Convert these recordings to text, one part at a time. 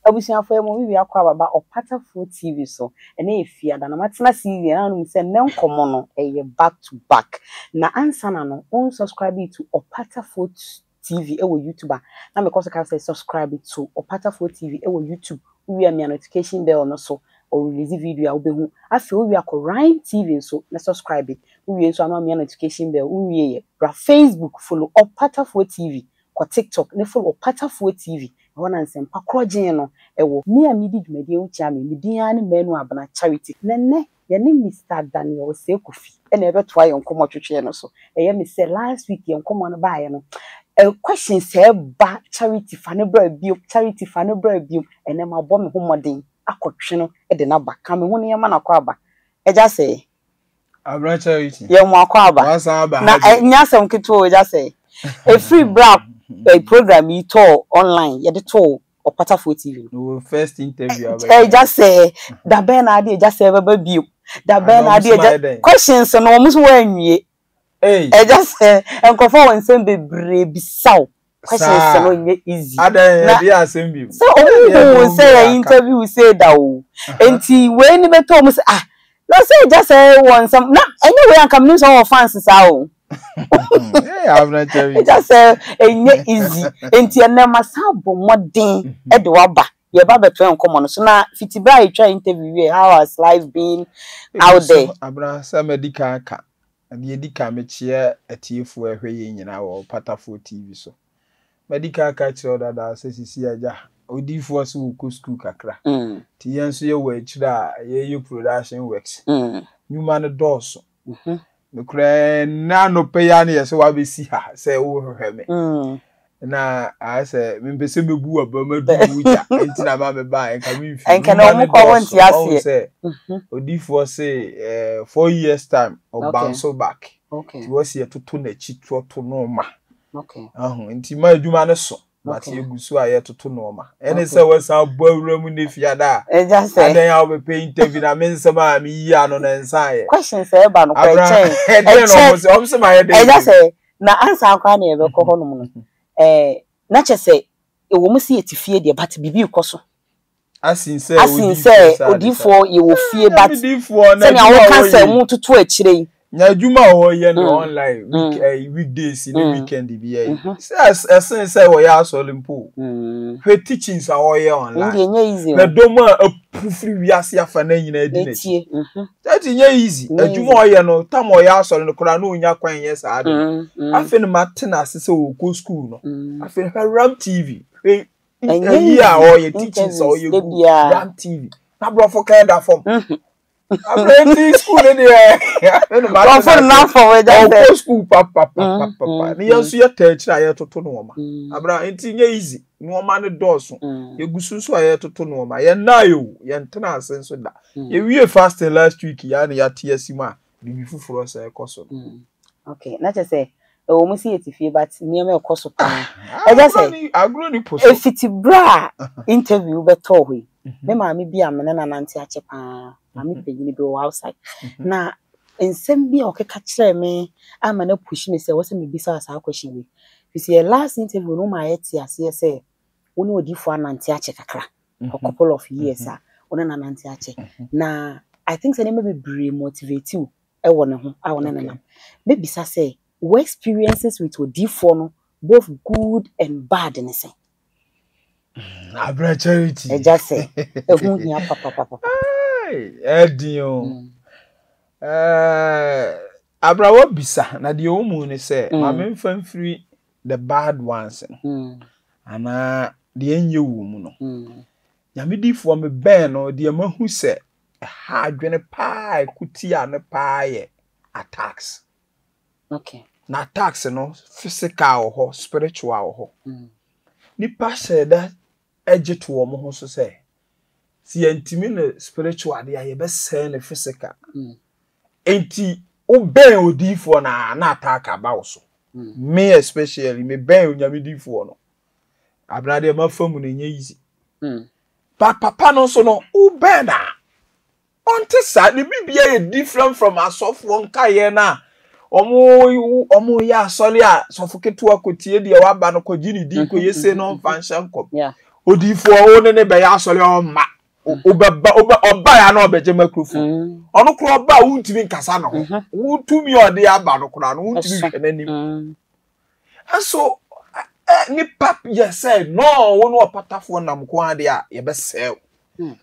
Abusuafoɔ yɛ mo wiwi akɔ ababa Ɔpatafoɔ TV so. Ɛnɛ yɛ Fiada na matena ase yi deɛ na wonim sɛ nnɛ nkɔmmɔ no ɛyɛ back to back. Na ansa na no wo nsubscribe to Ɔpatafoɔ TV wɔ YouTube a, na mekɔ so ka sɛ subscribe to Ɔpatafoɔ TV wɔ YouTube. Wowie a mia notification bell no so, ɔ release video a wobɛhu. Afei wowie a kɔ Rhyme TV nso na subscribe. Wowie nso a na wamia notification bell. Wonwieɛ, bra Facebook follow Ɔpatafoɔ TV Kɔ TikTok ne follow Ɔpatafoɔ TV, ɛhɔ na nsɛmpa korɔgyee no wɔ. Me a medi dwumadie ho kyia me, me din ara ne Manu Abena Charity. Na nnɛ yɛne Mister Daniel Osei Kofi na ɛbɛtoa yɛn nkɔmmɔ twetweɛ no so. Ɛyɛ me sɛ last week yɛn nkɔmmɔ no baeɛ no, questions a ɛba Charity fa no bra bio, Charity fa no bra bio. Ɛnnɛ mabɔ me ho mmɔden akɔtwe no de no aba. Ka me ho na yɛmma no akwaaba. Agya sɛɛ. Abena Charity. Yɛ mo akwaaba. Wasan aba Na ha bio. ɛnyɛ asɛm ketewa o, agya sɛ. Ɛfiri berɛ a program yi tɔɔ online, yɛde too Ɔpatafoɔ TV no. Wo first interview a wobɛyɛ. Agya sɛ, da bɛn na ade agya sɛ bɛba bio? Da bɛn na Ana ade wɔn nso agya mayɛ dɛn? questions no wɔn nso wɔanwie. Ei. Agya sɛ, nkurɔfoɔ wɔ nsɛm bebree bisa wo. Questions Saa. no nyɛ easy. Adɛn Na ɛde asɛm bio. sɛ ɔmo Ɛdeɛ hu ɛde sɛ wo yɛ aka. interview sei da o. Nti wei ni bɛtɔ ɔmo sɛ ah na sɛ agya sɛ wɔ nsɛm na ɛnyɛ wei anka menim sɛ ɔwɔ fans saa o. Hey, Abena Charity. Agya sɛ ɛnyɛ easy. Nti ɛnɛ masan abɔ mmɔden de waba. Yɛba bɛtoa yɛn nkɔmmɔ no so. Na fiti berɛ a yɛtwaa interview wie, how has life been out there? Abena, sɛ madi kan aka Deɛ ɛdi kan, mekyea atiefoɔ a ɛhwɛ yɛn nyinaa wɔ Ɔpatafoɔ TV so. Madi kan aka akyerɛ wo dada sɛ sisi agya, odiyifoɔ se wokɔ sukuu kakra. Nti yɛn nso yɛwɔ akyire a yɛreyɛ production works. Nnwuma no dɔɔso. Nokorɛ nnɛ anɔpa yi ara na yɛsɛ woabɛsi ha sɛ wohwehwɛ me. Na ayɛ sɛ mempɛ sɛ mɛbu w'aba mu aduru wo gya nti na ma mebaeɛ nka memfiri. Ɛnka na Nnwuma wɔn no kɔ wɔn dɔɔso. nte Ɔhu aseɛ. sɛ odiyifoɔ se eh, 4 years time ɔba Okay. nso back. Okay. Nti wɔsi yɛtoto n'akyi toɔto nnoɔma. Okay. Ahu nti ma adwuma no so but Okay. yɛgu so a yɛtoto nnoɔma. Ɛne Okay. sɛ wɔsan bɔ awura mu ne fiada a Ɛgya sɛ adɛn a wobɛpɛ interview na me nsɛm a meyi ano no nsaeɛ. questions a ɛba no kɔ Abra ɛkyɛn ɛdeɛn na ɛkyɛn ɔmo sɛ ɔmo sɛ mayɛ dɛn ɛgya bio? sɛ na ansa koraa na yɛbɛkɔ hɔnom no ɛɛ na kyɛ sɛ ɛwɔ mu sɛ yɛte fie deɛ but biribi rekɔ so. Asin sɛ Asin odiyifoɔ sɛ saa de saa. odiyifoɔ yɛwɔ fie but Nyame diyifoɔ na sɛnea adwuma a woka sɛ ɔyɛ yi. mototo akyire yi. Na adwuma a ɔyɛ no online week eh, weekdays ne weekend bi yɛ yi. Sɛ ɛsen sɛ ɔyɛ asɔre mpo o. Hwɛ teachings a ɔyɛ online. Ɛnde ɛnyɛ easy o. Hwɛ dɔm a apu firi wiase afa na nyinaa di n'akyi. Etie. Mhm. That nyɛ easy. Ɛnyɛ Adwuma a ɔyɛ no, tam a ɔyɛ asɔre no koraa na ɔnya kwan nyɛ saa ade no. Afei na mate n'ase sɛ ɔkɔ school no. Afei hwɛ Ram TV. Hwɛ Ɛnyɛ ayi a easy. ɔyɛ teachings a Interviews ɔyɛ da gu biara. Ram TV. Na borɔfo kan da fam. Afei nti school no deɛ afei na mate Borɔfo n'ase. nna fam agya sɛ. Ɔkɔ school papapapapa. Ne yɛn nso yɛtaa akyire a yɛtoto nneɛma. Abra nti nyɛ easy. Nneɛma no dɔɔso. Yɛgu so nso a yɛtoto nneɛma. Yɛn nnae o, yɛntena ase nso da. Yɛwie fasting last week yi a na yɛate asi mu a biribi foforɔ sɛ ɛkɔ so no. Okay, na kyerɛ sɛ ɛwɔ mu sɛ yɛte fie but nneɛma ɛkɔ so paa. Ɛgya sɛ Agorɔ ni po so. ɛfiti berɛ a interview bɛtɔɔ hɔ yi, me maame bi a me ne no anante akyɛ paa, maame panyin bi wɔ outside. Na nsɛm bi a ɔkeka kyerɛɛ me ama no apush me sɛ ɛwɔ sɛ mebisa saa question wei. Firi sɛ yɛ last interview no woma yɛte aseɛ sɛ wo ne odiyifoɔ anante akyɛ kakra for couple of years a wo ne no anante akyɛ. Na I think sɛ nneɛma bebree motivate wo wɔ ne ho a wo ne no nam. Mɛbisa sɛ wo experiences with odiyifoɔ no both good and bad ne sɛn? Abra Charity. Ɛgya sɛ ɛho hia papapapa. Ɛdin o. Abra wabisa na deɛ ɔmu ne sɛ ma memfa mfiri the bad ones no anaa deɛ ɛnyɛ wɔ mu no. Nyame difoɔ mebɛn no deɛ mahu sɛ ɛha adwene paa ɛko tia no paa yɛ attacks. Okay. Na attacks no physical wɔ hɔ, spiritual wɔ hɔ. Nipa hyɛ da gye to wɔn ho so sɛ, sɛ yɛntumi no spiritual deɛ a yɛbɛsɛe no physical. Enti wobɛn odiyifoɔ no a na attack aba wo so. Me especially mebɛn Onyame diyifoɔ no. Abena deɛ mafa mu no ɛnyɛ easy. But papa no nso no wobɛn a ɔnte saa. Ne bibia yɛ different from asɔfoɔ nkaeɛ no a wɔn wɔn yɛ asɔre a sɔfo ketewa kɔtie deɛ waba no kɔgye ne din kɔyɛ sei na ɔmfa nhyɛ nkɔm. Odiyifoɔ wo ne ne bɛyɛ asɔre a ɔmma. Wobɛba wobɛ ɔba ya na ɔbɛgye microphone. Ɔno koraa ɔba a wontumi nkasa ne ho. Wo tumi a ɔde aba no koraa no wontumi nhwɛ n'anim. Nso nipa yɛ sɛ no wo ne ɔpatafoɔ nam nko ara deɛ a yɛbɛsɛe wo.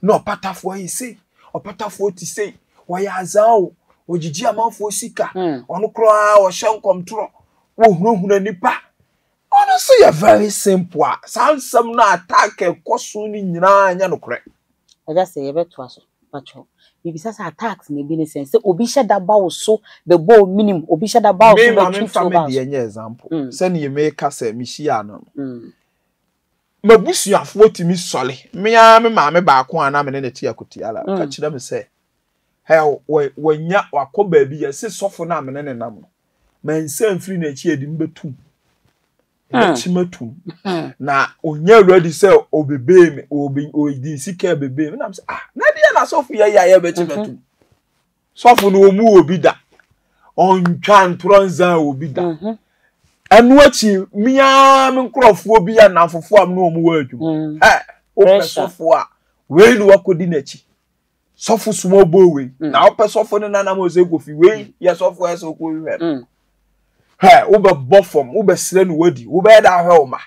Na ɔpatafoɔ ayɛ sei, ɔpatafoɔ te sei, wɔyɛ azaa o, ɔgyegye amanfoɔ sika, ɔno koraa ɔhyɛ nkɔmtorɔ, wɔhunahuna nipa. Ɔno nso yɛ very simple a saa nsɛm no attack ɛkɔ so no nyinaa nyɛ nokorɛ. Agya sɛ yɛbɛtoa so pakyɛw mebisa sɛ attacks no ebi ne sɛn sɛ obi hyɛ da ba wo so bɛbɔ wo minim obi hyɛ da ba wo so Me ma bɛtwe memfa tuo me ba wo deɛ so. nyɛ example sɛdeɛ meka sɛ mehyiaa no no m'abusuafoɔ tumi sɔre me ara me maame baako a na me ne no te Akotia la ɔka kyerɛ me sɛ hɛ wanya wakɔ baabi yɛse sɔfo no a me ne no nam no mansa mfiri n'akyi a ɛde me bɛtum ɛbɛkye matum na ɔnya ready sɛ ɔbɛbee me ɔde sika bɛbee me nam sɛ ah na deɛ na sɔfo yɛ yɛ a yɛbɛkye matum sɔfo no ɔmu obi da ɔntwa ntorɔ nzan obi da ɛno akyi mea me nkurɔfoɔ bi a nnamfofoɔ a me ne wɔn wɔ adwuma ɛ wopɛ sɔfo a wei na wakɔdi n'akyi sɔfo soma ɔbɔ wei mm. na wopɛ sɔfo no nanam ɔsɛ kofi wei mm. yɛ sɔfo ɛsɛ ɔkɔ hwɛ no mm. hɛ wobɛbɔ fam wobɛsrɛ no wadi wobɛyɛ dɛ ahwɛ wo ma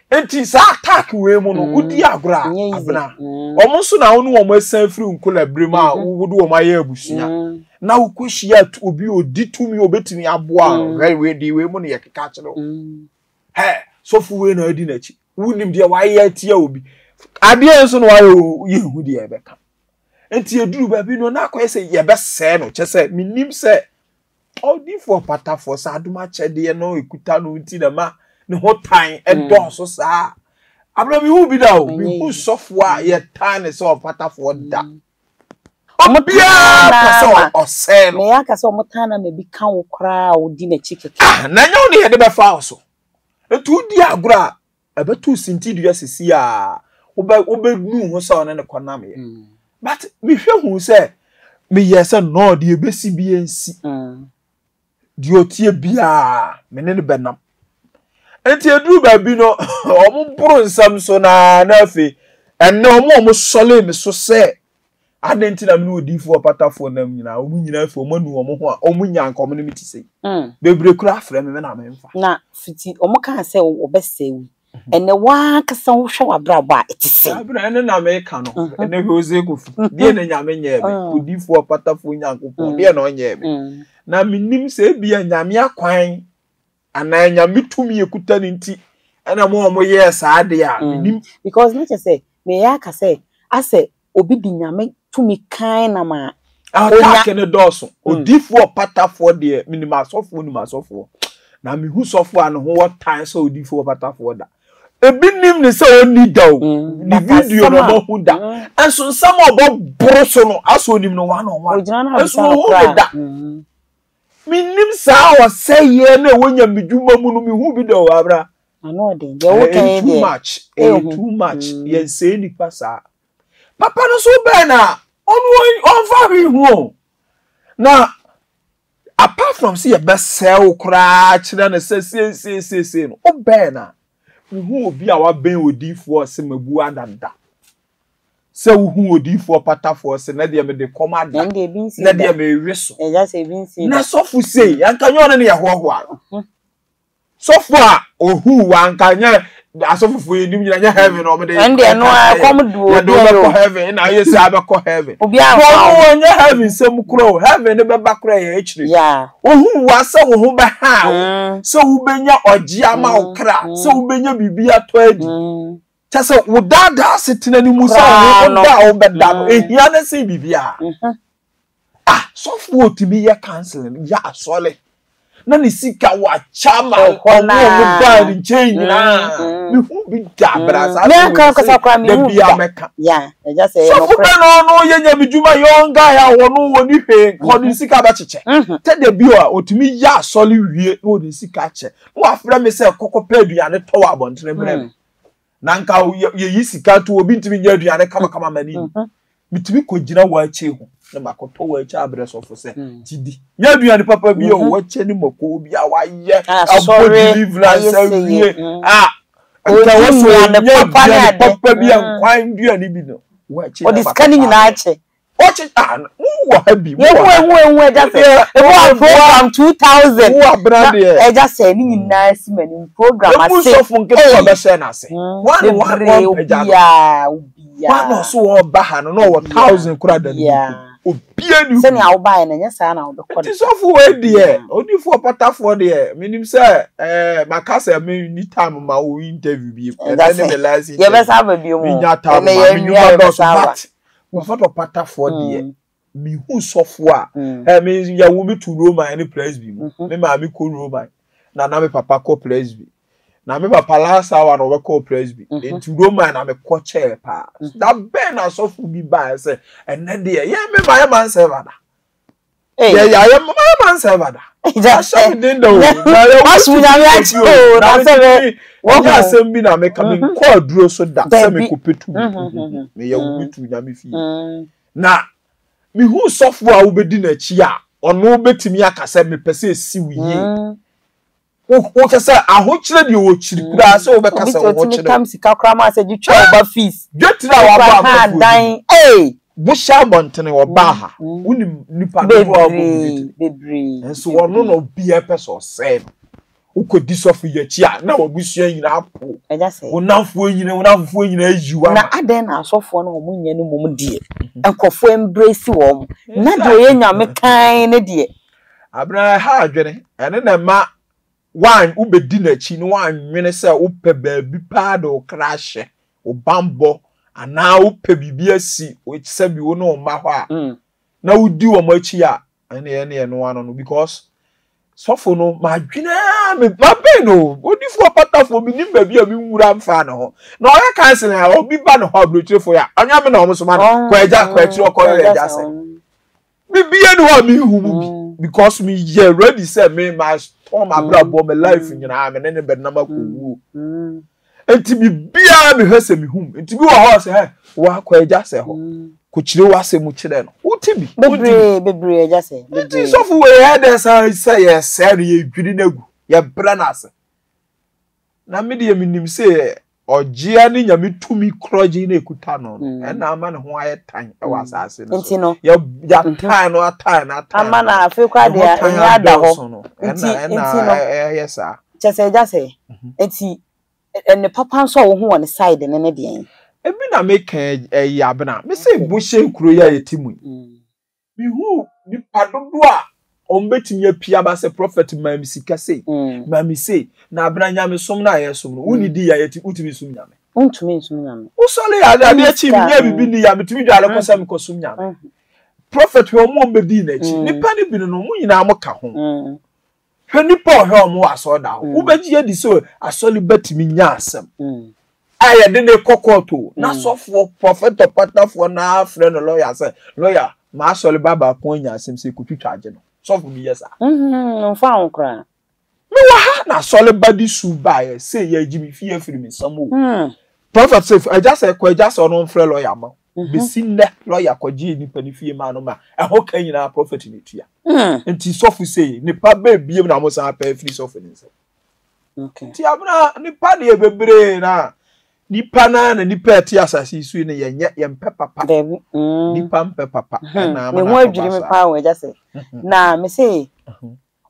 nti saa attack wei mu no wodi agorɔ a abena wɔn nso na wɔn wɔn asan firi nkola bere mu a mm-hmm. wode wɔn ayɛ abusua na wokɔhyia obi odi tumi obetumi aboa no hwɛ wei deɛ wei mu no yɛ keka kyerɛ wo hɛ sɔfo wei na adi n'akyi wonim deɛ wayɛ atia obi adeɛ nso na wayɛ yɛhu deɛ ɛbɛka nti ɛduru baabi no na akɔyɛ sɛ yɛbɛsɛe no kyɛ sɛ menim sɛ ɔdifoɔ patafoɔ sɛ adom akyɛdeɛ no ɛkuta no nti na ma ne ho tan ɛdɔɔso saa abena mehu bi da o mehu sɔfoɔ a yɛtan ne sɛ ɔpatafoɔ da obiara pɛ sɛ ɔsɛe no meyɛ aka sɛ ɔmo tan na ma bi ka wo koraa a wodi n'akyi kɛkɛ ah, na ɛnyɛ wo ne yɛde bɛfa wo so Nti wodi agorɔ a, ɛbɛto sintidua sisi a wobɛ wobɛnu ho sɛ ɔne ne kɔnameɛ. Mm. But mehwɛ hu sɛ meyɛ sɛ nɔɔ deɛ ɛbɛsi bi nsi. Mm. Deɛ ɔtie biara me ne no bɛnam. Nti ɛduru baabi no wɔn boro nsɛm so na na afei ɛnɛ wɔn a wɔsɔle me so sɛ Adɛn nti na me ne odiyifoɔ ɔpatafoɔ nam nyinaa, wɔn nyinaa afiri wɔn anu wɔn ho a wɔn nya anka wɔn ne me te sei. Mm. Bebree koraa frɛ me, me na memfa. Na fiti wɔn kaa sɛ wɔbɛsɛe wo. Mhm. Ɛnɛ w'ankasa wohwɛ w'abrabɔ a ɛte sɛ. Abena ɛne na meka no. Mhm. Ɛnɛ hwɛ ose kofi. Mhm. Deɛ na nyame nyɛɛ me. Odiyifoɔ ɔpatafoɔ Nyankopɔn. Deɛ na ɔnyɛɛ me. Na menim sɛ ebia nyame akwan anaa nyame tumi ekuta ne nti ɛna mo a wɔn yɛɛ saa deɛ a menim. Because ne kyɛ sɛ meyɛ aka sɛ asɛ obi di nyame tumi kan nam a. Attack ne dɔɔso. Odifoɔ patafoɔ deɛ menim asɔfoɔ nim asɔfoɔ na mehu sɔfoɔ a ne ho wɔ tan sɛ odifoɔ patafoɔ da. Ebi nim ne sɛ ɔnni da o. Ne video na ɔbɛhu da. Nso nsɛm a ɔbɛboro so no asɛ onim no one on one. Nso ɔhu ne da. Menim saa ɔsɛeɛ no ɛwɔ nyamedwuma mu no mehu bi da o abra. Ano ɔden. Deɛ woka yi deɛ. Too much. Ɛyɛ too much. Yɛnsɛe nipa saa. Papa no so bɛn na ɔno ɔmfa hwee ho o. Na apart from sɛ yɛbɛsɛe wo koraa kyerɛ no sɛ seeseeseesei no, wobɛn na mehu obi a wabɛn odiyifoɔ sɛ mabu adada. Sɛ wohu odiyifoɔ patafoɔ sɛ na deɛ mede kɔm ada na deɛ mewe so. Na sɔfo sei, anka nyɛ ɔno ne yɛhoahoa no. Sɔfo a ohuu wa anka nyɛ asɔfofo yi nim nyina nyɛ heaven na wɔde ɛnde ɛno a ɛkɔm du obi yɛde wobɛkɔ heaven na ayɛ sɛ abɛkɔ heaven obi amfa wɔn wɔnyɛ heaven sɛm korɔ o heaven ne bɛba korɔ yɛ akyire ohuu wa sɛ wo ho bɛha wo mm. sɛ wobɛnya ɔgye ama wo mm. kra mm. sɛ wobɛnya biribi atɔ adi kyɛ sɛ wo daadaa asetena no mu sɛ wo da a wobɛda no ehia ne sen biribiara mm-hmm. Ah, sɔfo otumi yɛ counseling, yɛ asɔre, na ne sika wakyɛ ama ɔmo ɔmo baa ne nkyɛn nyinaa. Mehu bi da abira saa sɛ wɔ se da bi a mɛka. Sɔfo bɛ na ɔno yɛ nyamedwuma young guy a ɔno wɔ ne hwee nkɔ ne sika bɛkyekyɛ. Tɛ da bi a otumi yɛ asɔre wie na ɔde sika kyɛ. Na wafrɛ me sɛ kɔkɔ pɛ aduane tɔ wɔ abɔntene brɛ me. Na nka yɛyi sika to obi ntumi nyɛ aduane kamakama ma ne ni. Metumi kɔgyina waakye ho na makɔtɔ waakye abrɛ sɔfo sɛ mm. ti di. Nyɛ aduane papa bi o mm-hmm. waakye ne mako bi a wayɛ abɔ deliverance awie mm. a. Nka Ɔdi wɔ sɛ nnuane ɔnya papa ne aduane ade. papa bi a nkwan duane bi no. Wɔakyi Ɔde na sika no makɔtɔ nyinaa abrɛ. kyɛ. Ɔkye ah mo wɔ ha bi mo Yɛhu wɔ ha. ehu ehu agya Wo sɛ deɛ ebi wɔ wo program 2000 wo abena na deɛ. agya sɛ ne nyinaa si m'anim program Emu ase. sɔfo nketewa Ei ɔbɛhyɛ n'ase. Wɔn na wɔn bebree wɔmpagya no. obiara Wɔn na obiara ɔso wɔba ha no na ɔwɔ obiara 1000 koraa da ne bɔtɔ mu. obiara. Obiara ni hɔ. Sɛnea wobaeɛ no ɛnyɛ saa na wobɛkɔ Nti da. sɔfo wei deɛ odifoɔ patafoɔ deɛ menim sɛ ɛɛ maka sɛ me ni time ma wo interview bi Ɛda ɛnɛ ne sɛ me last interview yɛbɛsa aba bio mu menya time ɛnɛ ma me yɛnwia nnwuma dɔɔso yɛbɛsa aba. but wɔfɔtɔ patafoɔ deɛ mehu sɔfo a ɛ me yɛwo me to Roman ne Presby mu me maame kɔ Roman na na me papa kɔ Presby na me papa last hour na ɔbɛkɔ Presby nti Roman na mekɔ kyɛɛ paa da bɛn na sɔfo bi baa sɛ ɛnɛ deɛ yɛ me ma yɛ man sɛ bada yɛ yɛ ayɛ ma yɛ man sɛ bada ahyɛ me den da o na yɛ wasu nyame akyi o na sɛ bɛ wɔnyɛ asɛm bi na meka me nkɔ aduro so da sɛ mekɔ pɛtu meyɛ wo me tu nyame fie na mehu sɔfo a wobɛdi n'akyi a ɔno bɛtumi aka sɛ mepɛ sɛ ɛsi wo yie Wohwɛ sɛ ahokyerɛ deɛ wɔkyiri koraa sɛ wobɛka sɛ wo ho Obi kyerɛ. tam sika koraa ma sɛ gye twa wo ba fees. Dwetire a wabɔ Wokura amanfoɔ dan. Ee. Bohyɛ abɔntene ɔbaa ha. Wonim nipa dodoɔ a wɔbɔ gu dwetire. Bebree. Nso ɔno na obiara pɛ sɛ ɔsɛe no. Wokɔdi sɔfo yi akyi a na w'abusua nyinaa apo. Ɛgya sɛ. Wo nnamfoɔ nyinaa wo nnamfofoɔ nyinaa ayi wo ama. Na adɛn na asɔfoɔ no wɔn nyɛ no mmom deɛ nkurɔfoɔ embrace wɔn. Na deɛ ɔyɛ nyame kann no deɛ. Abena ɛha adwene. Ɛno na ɛma wan wobɛdi n'akyi na wannwene sɛ wopɛ baabi paa de wo kra ahyɛ, wo bammɔ anaa wopɛ biribi asi sɛbi wo ne wo mma hɔ a mm. na wodi wɔn akyi a ɛne ɛne ɛno ano no because sɔfo no madwene a me mabɛn no odifoɔ patafoɔ menim baabi a menwura mfaa ne ho na ɔyɛ counseling a obi ba ne hɔ aburokyerefo yɛ a ɔnyɛ me na wɔn soma no kɔ agya kɔ akyiri ɔkɔ yɛ agya sɛ Biribiara ni hɔ a menhu mu bi mm. because meyɛ ready sɛ me ma tɔn m'abrabɔ me life mm. nyinaa me ne ne bɛnam akɔwuo mm. nti biribiara mehwɛ sɛ mehu mu nti bi wɔ hɔ sɛ ɛ wakɔ agya sɛ hɔ kɔkyerɛ w'asɛm kyerɛ no wote bi bebree bebree agya sɛ nti sɔfo wei yɛ dɛ sɛ sɛ yɛsɛe no yɛdwiri no agu yɛbrɛ no ase Na me deɛ menim sɛ ɔgyea ne nyame tumi korɔgye na ɛkuta no no mm. ɛna ama ne ho ayɛ tan wɔ mm. asase no so yɛatan no atan no atan ama no afei koraa deɛ ɛnyɛ ada hɔ no ɛna ɛna ɛyɛ saa kyɛ sɛ ɛgya sɛ mhm. nti ɛne papa nso a wohu wɔ ne side ne ne deɛn ebi na meka ɛyɛ abena me sɛ bohyɛ kuro yi a yɛte mu yi mm. Mehuu nipa dodoɔ a wɔbɛtumi apue aba sɛ prɔfɛt maa me sika sei, mm. maa me sei. Na abena nyamesom no a yɛsom no, wonni di yɛ yɛti wotumi som nyame. Wontumi nsom nyame. Wosɔre yɛ ade adeɛ kyi menyɛ biribi ni yɛ metumi dware kɔ sɛ mekɔsom nyame. Mm. Prɔfɛt hwɛ wɔn a wɔbɛdii n'akyi. Mm. Nipa no bi no no, wɔn nyinaa mo ka ho. Hwɛ nnipa a ɔhwɛ wɔn wɔ asɔredan hɔ. Wobɛgye adi sɛ asɔre ba tumi nya asɛm a yɛde no kɔ kɔɔto o. Na sɔfoɔ, prɔfɛtɔ, patafoɔ no ara frɛ no lɔya sɛ, lɔya, m'asɔre ba baako anya asɛm sɛ kɔtwitwa agye no. Sɔfo bi yɛ saa. Mfa ho koraa. Mewɔ ha na asɔre ba de su baeɛ sɛ yɛagye me fie afiri me nsam o. Prɔfɛt sɛ, agya sɛ, kɔ agya sɛ ɔno mfrɛ lɔya ma wo. Mhm. Besi nnɛ lɔya kɔgyee nipa no fie maa no ma ɛho ka nyinaa prɔfɛt na etua. Hmm. Nti sɔfo sei nipa bɛɛ biem na mo san apɛ afiri sɔfo ne nsam. Nti abena nipa deɛ bebree na nipa na na nipa ɛte asase yi so yi no yɛnyɛ yɛmpɛ papa. Dabi. Mm. Nipa mpɛ papa. Hmm. Ɛna ama Me na ho akɔba adwiri me saa. paa wɔ agya sɛ. Na me se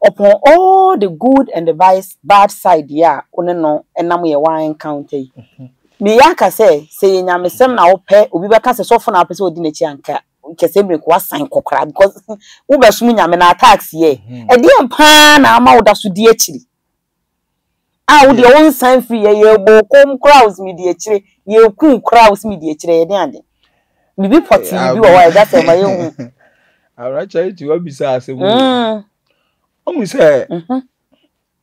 Upon all the good and the bad side yi a wo ne no nam yɛ wa encounter yi, meyɛ aka sɛ, sɛ yɛ nyamesɛm na wopɛ, obi bɛka sɛ sɔfo na wopɛ sɛ odi n'akyi anka kyɛ sɛ mmerɛ wasan kɔ koraa because wobɛsom nyame na attacks yɛ. Ɛdeɛn paa na ama woda so di akyiri? A wo deɛ wonsan firi yɛ yɛbɔ kɔm koraa wo sɛ medi akyire, yɛku koraa wo sɛ medi akyire, ɛyɛ den ade? Biribi pɔtee bi wɔ hɔ a ɛda sɛ ma yɛhu. Awura Charity wabisa asɛm o. Ɔhu sɛ mhm.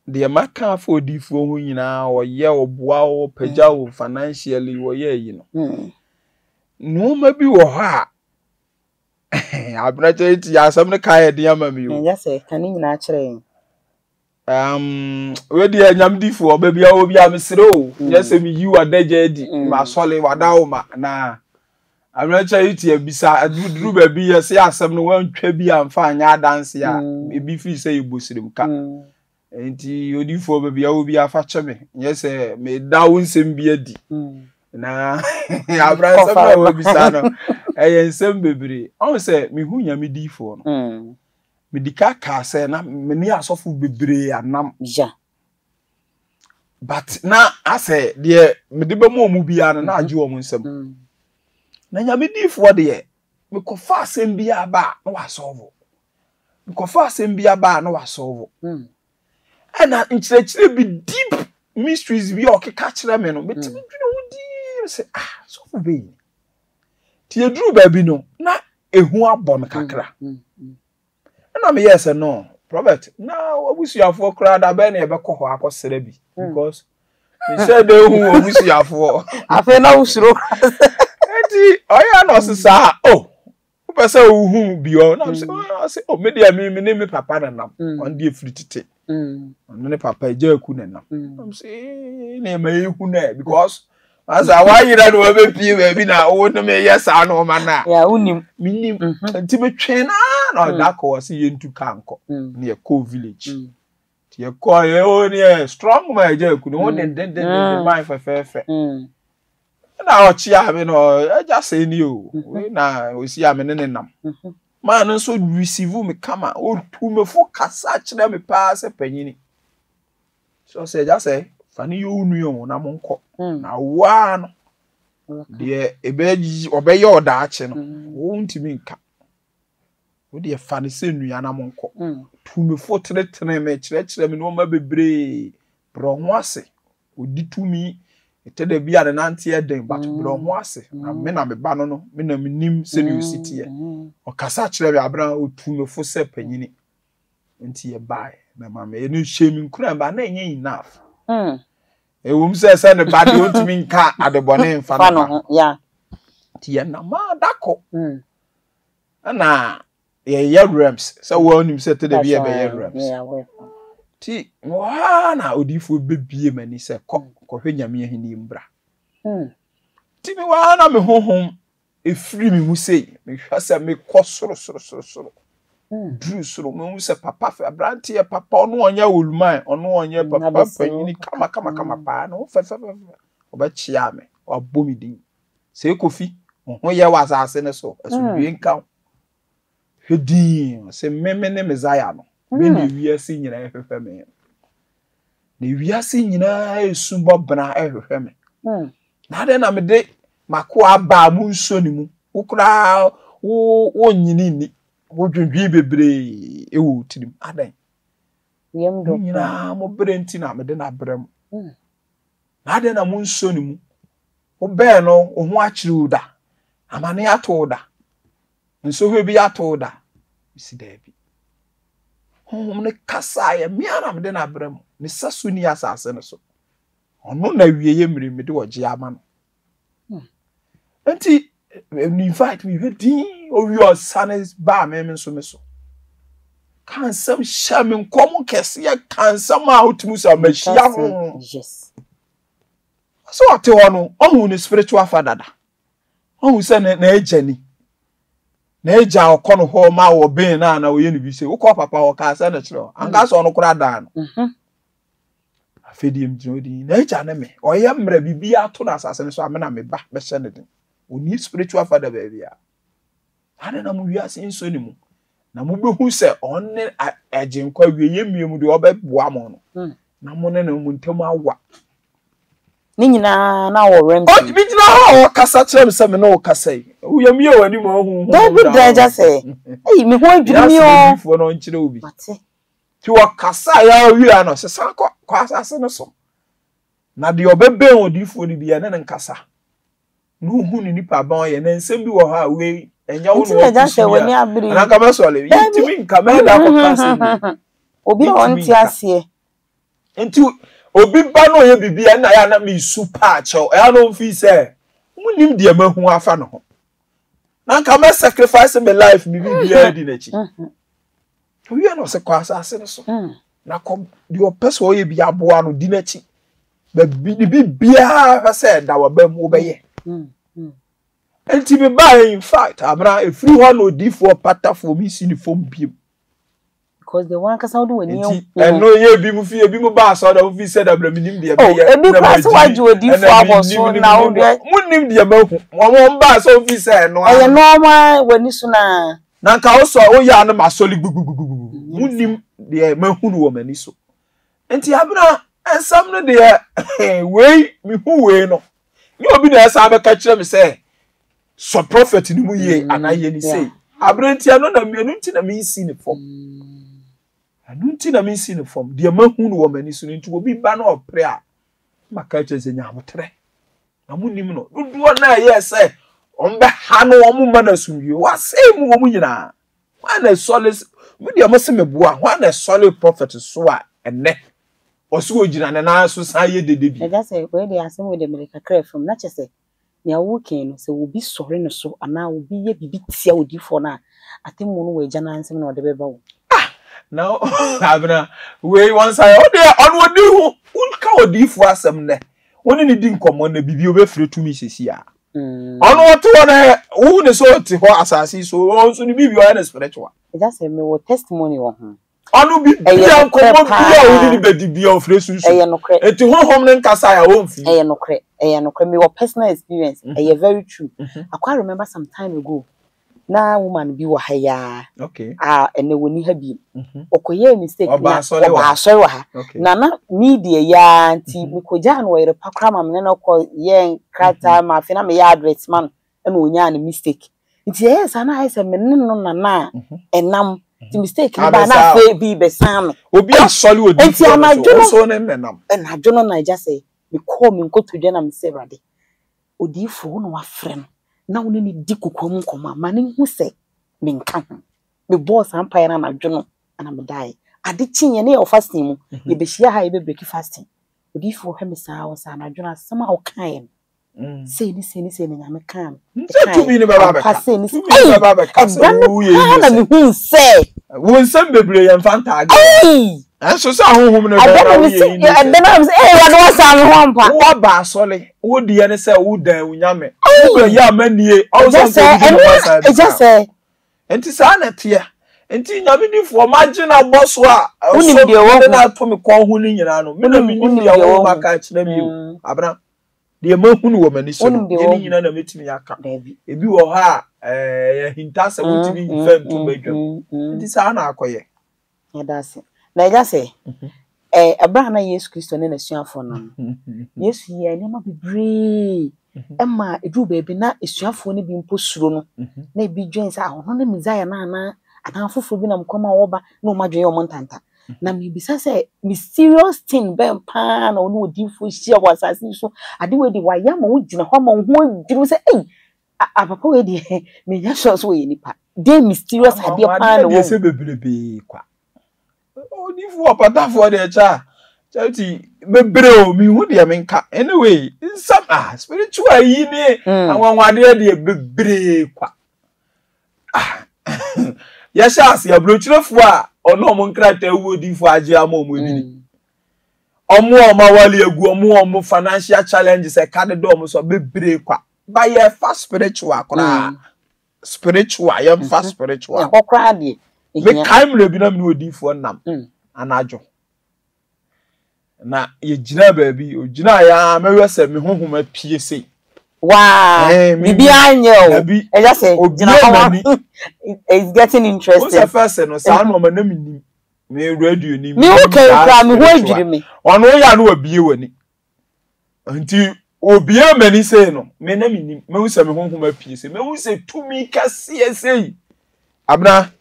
deɛ maka afa odiifoɔ ho nyinaa ɔyɛ ɔboa wo ɔpagya wo financially wɔyɛ ayi no. Mm. Nneɛma bi wɔ hɔ a Abena Charity asɛm no ka yɛ den ama mi o. Ɛnyɛ sɛ ka ne nyinaa kyerɛ yɛn. Um, wei deɛ nyamdifoɔ baabi a wɔ bi a mesrɛ o mm. nyɛ sɛ meyi w'adagya adi mm. masɔle wada wo ma na awerɛkyɛ yi te abisa aduruduru baabi yɛ sɛ asɛm no woantwa bi amfa anyɛ adanse a mm. ebi firi sɛ yɛbɔ sirim ka mm. Nti odiyifoɔ baabi a wɔ bi afa kyɛ me. Nyɛ sɛ meda wo nsɛm bi adi. Na abra nsɛm na wɔbisa no ɛyɛ nsɛm bebree. Ɔhu sɛ mehu Nyame diyifoɔ no. Medi ka kaa sɛ na me ne asɔfo bebree anam. Yeah. But na asɛ deɛ mede bɛma wɔn biara no na agye wɔn nsam. Na Nyame diyifoɔ deɛ mekɔfa asɛm bi aba a na wasɔlvo. Mekɔfa asɛm bi aba a na wasɔlvo. Ɛna nkyerɛkyerɛ bi deep mysteries bi a ɔkeka kyerɛ me no metumi dwene ho dii sɛ ah sɔfo bɛyi. Nti yɛduruu baabi no, na ehu abɔ me kakra. Ɛna meyɛɛ sɛ no, Robert, na w'abusuafoɔ koraa da bɛn na yɛbɛkɔ hɔ akɔsrɛ bi because mehyɛ dɛ hu w'abusuafoɔ. Afei na wosuro. Nti ɔyɛ na ɔse saa, oh, wopɛ sɛ wohu bi ɔ na ɔse ɔse oh me deɛ me me ne me papa na nam ɔno deɛ firi tete ɔno ne papa agya aku na nam na ɔse nneɛma yi hu nɛ because asa wayera na wabɛpie baabi na wo ne me yɛ saa nneɛma no a yeah, wonim menim nti metwee no na ɔda kɔ ɔse yɛntu kaa nkɔ ne yɛkɔɔ village nti yɛkɔɔ yɛ o ne yɛ strong man agya aku ne ho dendendenden man fɛfɛɛfɛ Ɛna ɔkyea me no agya sɛɛ ni o mhm. wei na osi a me ne ne nam mhm. maa no nso receive me kama otu me fo kasa kyerɛ me paa sɛ panyini so ɔsɛ agya sɛ fa ne yɛ wo nua o na monkɔ mm. na woa no deɛ ɔbɛyɛ ɔdaakye no mm. wontumi nka wo deɛ fa no sɛ nua na monkɔ mm. tu me fo tenetene me kyerɛkyerɛ me nneɛma bebree brɛ ho ase Ɔdi tumi, ɛtɔ da bi a ne nante yɛ den but brɛ wo ho ase na me na me ba no no, me na menim sɛdeɛ ɔsi teɛ. Ɔkasa kyerɛ me abena ɔtu me fo sɛ panyini. Nti yɛbaeɛ na ma me ɛno hyɛ me nkuran ba na ɛnyɛ enough. Ɛwom sɛ sɛ ne ba deɛ ɔntumi nka adebɔne mfa ne ba ho. Nti yɛnam a da ko ɛna yɛyɛ rems sɛ wɔnim sɛ tɛdɛ bi yɛbɛyɛ rems nti wɔ ha na odiyifoɔ bɛbie m'ani sɛ kɔ kɔhwɛ nyame ahenni mbra hmm. nti mewɔ ha na me honhom ɛfiri me mu sei mehwɛ sɛ mekɔ soro soro soro soro hmm. duru soro mehu sɛ papa fɛ aberanteɛ papa ɔno ɔnyɛ oluman ɔno ɔnyɛ hmm, papa panyini kama kama kama paa ne ho fɛfɛfɛfɛ ɔbɛkyea me wabɔ me din sɛ kofi ho yɛ wɔ asase no so asomdwie nka ho Hwɛ dinn, ɔse, Me me ne Messiah no, me na wiase nyinaa ɛhwehwɛ me. Na wiase nyinaa esu bɔ bena ɛhwehwɛ me. Na adɛn na mede m'akoa aba a monsuo ne mu? Wo koraa wo wonyini nni, wodwendwen bebree ɛwɔ wo tirim. Adɛn? Mo nyinaa mo berɛ nti na mede no abrɛ mo. Na adɛn na monsuo ne mu? Wobɛn no, wo ho akyere wo da. Amane ato wo da. Nsɔhwɛ bi ato wo da? Mesi daabi. Honhom no kasaeɛ, me ara na mede no abrɛ mo. Ne sɛso nni asase no so. Ɔno na awieeɛ mmere mede ɔgyeɛ ama no. Hmm. Nti, in fact, mehwɛ din owie ɔsane baa me me nso me so. Ka nsɛm hyɛ me nkɔm kɛseɛ, ka nsɛm a wotumi sɛ mahyia ho. Yes. Sɛ ɔte hɔ no, ɔhu ne spiritual father da. Ɔhu sɛ ne n'agya ni. N'agya a ɔkɔ no hɔ ma ɔbɛn no a na ɔyɛ no bi sɛ wokɔ papa hɔ kaa sɛ no kyerɛ hɔ. Anka sɛ ɔno koraa daa no. Mhm. Afei deɛ megyina hɔ din. N'agya ne me. Ɔyɛ mmerɛ biribiara to no asase no so a me na me ba bɛhyɛ no den. Ɔnni spiritual father baabi a. Adɛn na mo wiase nsɔ ne mu? Na mobɛhu sɛ ɔne Agyenkwa awieeɛ mmerɛ mu deɛ ɔbɛboa mo no, hmm. na mo ne no mo ntam awa. Ne nyinaa na wɔ rɛm. Ɔdi mi gyina hɔ a ɔkasa kyerɛ mi sɛ me ne wo kasa yi. Woyɛ mi yɛ wɔ anim ɔhu hu. Dabi da agya sɛ. Eyi mi ho adwiri mi o. Yɛ asɛm no ɔnkyerɛ wo bi. Mate. Ti ɔkasa yɛ awie ano sɛ san kɔ kɔ asase no so. Na deɛ ɔbɛbɛn odiifoɔ no bi ɛne ne nkasa. Na ohu ne nipa bɔn ɔyɛ na nsɛm bi wɔ hɔ a wei ɛnyɛ wo na wɔkusi bi a anaa nka mɛsɔle yɛntumi nka mɛda akɔka asɛm bi obi a ɔnte aseɛ nti obi ba na ɔyɛ biribi a ɛna yɛ ana mesu paa kyɛw ɛyɛ na ɔmfii sɛ monim deɛ mahu afa ne ho na nka mɛ sacrifice my life me biribiara di n'akyi owie na ɔsɛ kɔ asase no so na kɔ deɛ ɔpɛ sɛ ɔyɛ bi aboa no di n'akyi baabi ne biribiara hwɛ sɛ ɛda w'aba mu wobɛyɛ nti mebaeɛ in fact abena ɛfiri hɔ na odiifoɔ patafoɔ mesi ne fam biem. Because deɛ wankasa wode w'ani Nti ahu no. ɛno yɛ ebi mu fi ebi mu ba asɔre dɛm fi sɛ dabra mi nim deɛ Oh, meyɛ ebi na koraa sɛ magye wagye mi odiifoɔ ɛna abɔ mi so nim ne na mi nim wodeɛ. deɛ mo nim deɛ mahu wɔn wɔn ba asɔre fi sɛ ɛno Ɛyɛ ano. nɔɔma w'ani so naa. Na nka wosɔ woyɛ ano ma asɔre gugugugugu Nyɛ mo ne saa. nim deɛ mahu no wɔ m'ani so. Nti abena nsɛm no deɛ wei mehu wei no nyɛ obi na ɛsan bɛka kyerɛ me sɛ sɔ prɔfɛt no mu yie anaa yɛ ne sei. Aberɛ nti ɛno na ɛno nti na mensi ne fam. Ɛno nti na mensi ne fam. Deɛ mahu no wɔ m'ani so no nti obi ba na ɔpere a maka kyerɛ sɛ nya aboterɛ. Na monim no dodoɔ no a ɛyɛɛ sɛ wɔn bɛha no wɔn mma no asomdwie wasɛe mu wɔn nyinaa. Hwan na ɛsɔre mo deɛ mo se meboa hwan na ɛsɔre prɔfɛt so a ɛnɛ ɔso ogyina ne nan so san yɛ dede bi. Ɛgya sɛ wei deɛ asɛm wei deɛ mede kakra afam na kyɛ sɛ Nea woreka yi no, sɛ obi sɔre no so anaa obi yɛ biribi tia odiyifoɔ no a, atemmuo no wɔ Agya no ara nsam na ɔde bɛba wo. Ah! Na Abena, wei wɔn nsa yɛ, ɔdeɛ ɔno ɔdi ho, woka odiyifoɔ asɛm nnɛ, wo ne ne di nkɔmmɔ nnɛ, biribi ɔbɛfiri tumi sisi a. Ɔno ɔte hɔ na wohu ne sɛ ɔte hɔ asase yi so, ɔno nso ne biribi ɔyɛ no spiritual. Agya sɛ mewɔ testimony wɔ ho. Ɔno bibia nkɔmmɔ bia a wode ne bɛdi bia ɔfrɛ sunsum. Ɛyɛ nokorɛ. Nti honhom no nkasa a ɔmfii. Ɛyɛ nokorɛ. Ɛyɛ nokorɛ. Mewɔ personal experience. Ɛyɛ very true. I quite remember some time ago, na woman bi wɔ ha yi ara. Okay. A ɛnɛ wɔnni ha bio. Ɔkɔyɛɛ mistake Ɔbaa na asɔre wɔ ɔbaa ha. asɔre wɔ ha. Okay. Na na media yi ara nti mekɔgyaa no wɔ Yerepa koraa ma me ne no kɔyɛɛ nkrataa ma afei na meyɛ advert ma no. ɛna onyaa ne mistake nti ɛyɛ saa na ayɛ sɛ me ne no nana a ɛnam nti mistake no baa na afei bi bɛsan me obi asɔre odi nti anadwo no so ne nenam anadwo no na agya sɛ mekɔɔ me nkotodwe na mesɛ awurade odiyifoɔ wo na wafrɛ no na wo ne ne di kokoam nkɔmmɔ a ma ne hu sɛ menka ho mebɔɔ saa mpaeɛ no anadwo no ana medaeɛ ade kyeeɛ ne yɛwɔ fasting mu yɛbɛhyia ha yɛbɛbreki fasting odiyifoɔ hwɛ me saa wɔ saa anadwo no asɛm a wokaeɛ no Sei ne sei ne sei na Nyame kaa no. Sɛ tumi no bɛba abɛka. Sei ne sei. Tumi no bɛba abɛka sɛ Ɛda no woyɛ paa na innocent. mehuu sɛ. Wo nsɛm bebree yɛ mfa ntaage wɔ. Ei! Nanso sɛ ahonhom no Ɛda bɛn na na mese woyɛ ɛda innocent. na mese ee Awurade wasan me ho ampa. Woaba asɔre, wo deɛ ne sɛ wodan wo Nyame. Ei! Wobɛyɛ amannie, ɔwo Ɛgya sɛ sɛ nka obi de ne ɛno ho asan ɛgya abisa wo. sɛ. Nti saa na ɛteɛ. Nti Nyame difoɔ, magye no abɔ so a, Wonim ɛsɔ deɛ mede wahu. no ato me kɔn ho no nyinaa no, me na Wonim menim wonim deɛ deɛ honhom wahu. aka akyerɛ me o. Mm. Abena, deɛ mahunu wɔ m'ani so no, Wonim deɛ nyɛ ne wahu. nyinaa na mɛtumi aka. Daabi. Ebi wɔ hɔ a, ɛyɛ ahintasɛm, wontumi mfa nto badwam. Nti saa na akɔyɛ. Yɛda ase. Na agya sɛ, ɛɛ ɛberɛ a na Yesu Kristo ne n'asuafoɔ nam no, Yesu yɛɛ nneɛma bebree ma ɛduruu baabi na asuafoɔ no bi mpo suro no. Na ebi dwen sɛ, ah, ɔno ne Mesaia no anaa? Anaa foforɔ bi nam kwan mu a ɔreba na wɔn adwene yɛ wɔn ntanta. Na mebisa sɛ, mysterious thing bɛn paa na ɔne odiyifoɔ hyia wɔ asase yi so? Ade wei de wayɛ ama wogyina hɔ ama wo ho adwiri wo sɛ, ei, apapa wei deɛ menya sure sɛ ɔyɛ nipa. Dɛn mysterious adeɛ paa na wɔn. Sɛ bebrebe kwa. Odiyifoɔ ɔpatafoɔ deɛ kyɛ a kyɛ ti bebree o mehu deɛ menka. Anyway, nsɛm ah spiritual yi ne anwanwadeɛ deɛ bebree kwa. Ah yɛhyɛ ase aburokyerefoɔ a ɔne ɔmo nkrataa wu odiyifoɔ agye ama ɔmo ebi ni. Ɔmo a ɔmo awale agu ɔmo a ɔmo financial challenges ɛka deda ɔmo so bebree kwa. Ba yɛfa spiritual koraa. Spiritual yɛmfa spiritual. Ɛhɔ koraa deɛ. Mekae mmerɛ bi na me ne odiyifoɔ nam anadwo. Na yɛgyinaa baabi, ogyinaa yɛ ara mɛhwɛ sɛ me honhom apue sei. Waa, biribiara nyɛ o. Dabi, Ɛyɛ sɛ gyina obie hɔ m'ani. It's getting interesting. Wo sɛ first no saa nneɛma na menim. Me radio ni. Me ho kɛn koraa me ho adwiri me. Ɔno yɛ a na wabie w'ani. Nti obie m'ani sei no, me na menim. Mehu sɛ me honhom apue sei. Mehu sɛ tumi kɛseɛ sei. Abena,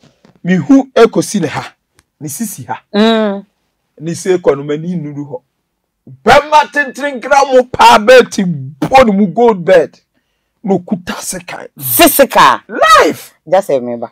mehu ekosi ne ha. Ne sisi ha. Ne sei kɔ no m'ani nnuru hɔ. Bɛma tentene mo paa bɛɛti bɔ ne mu gold bed. Na okuta sekan. Physical. Life. Gya sɛ meba.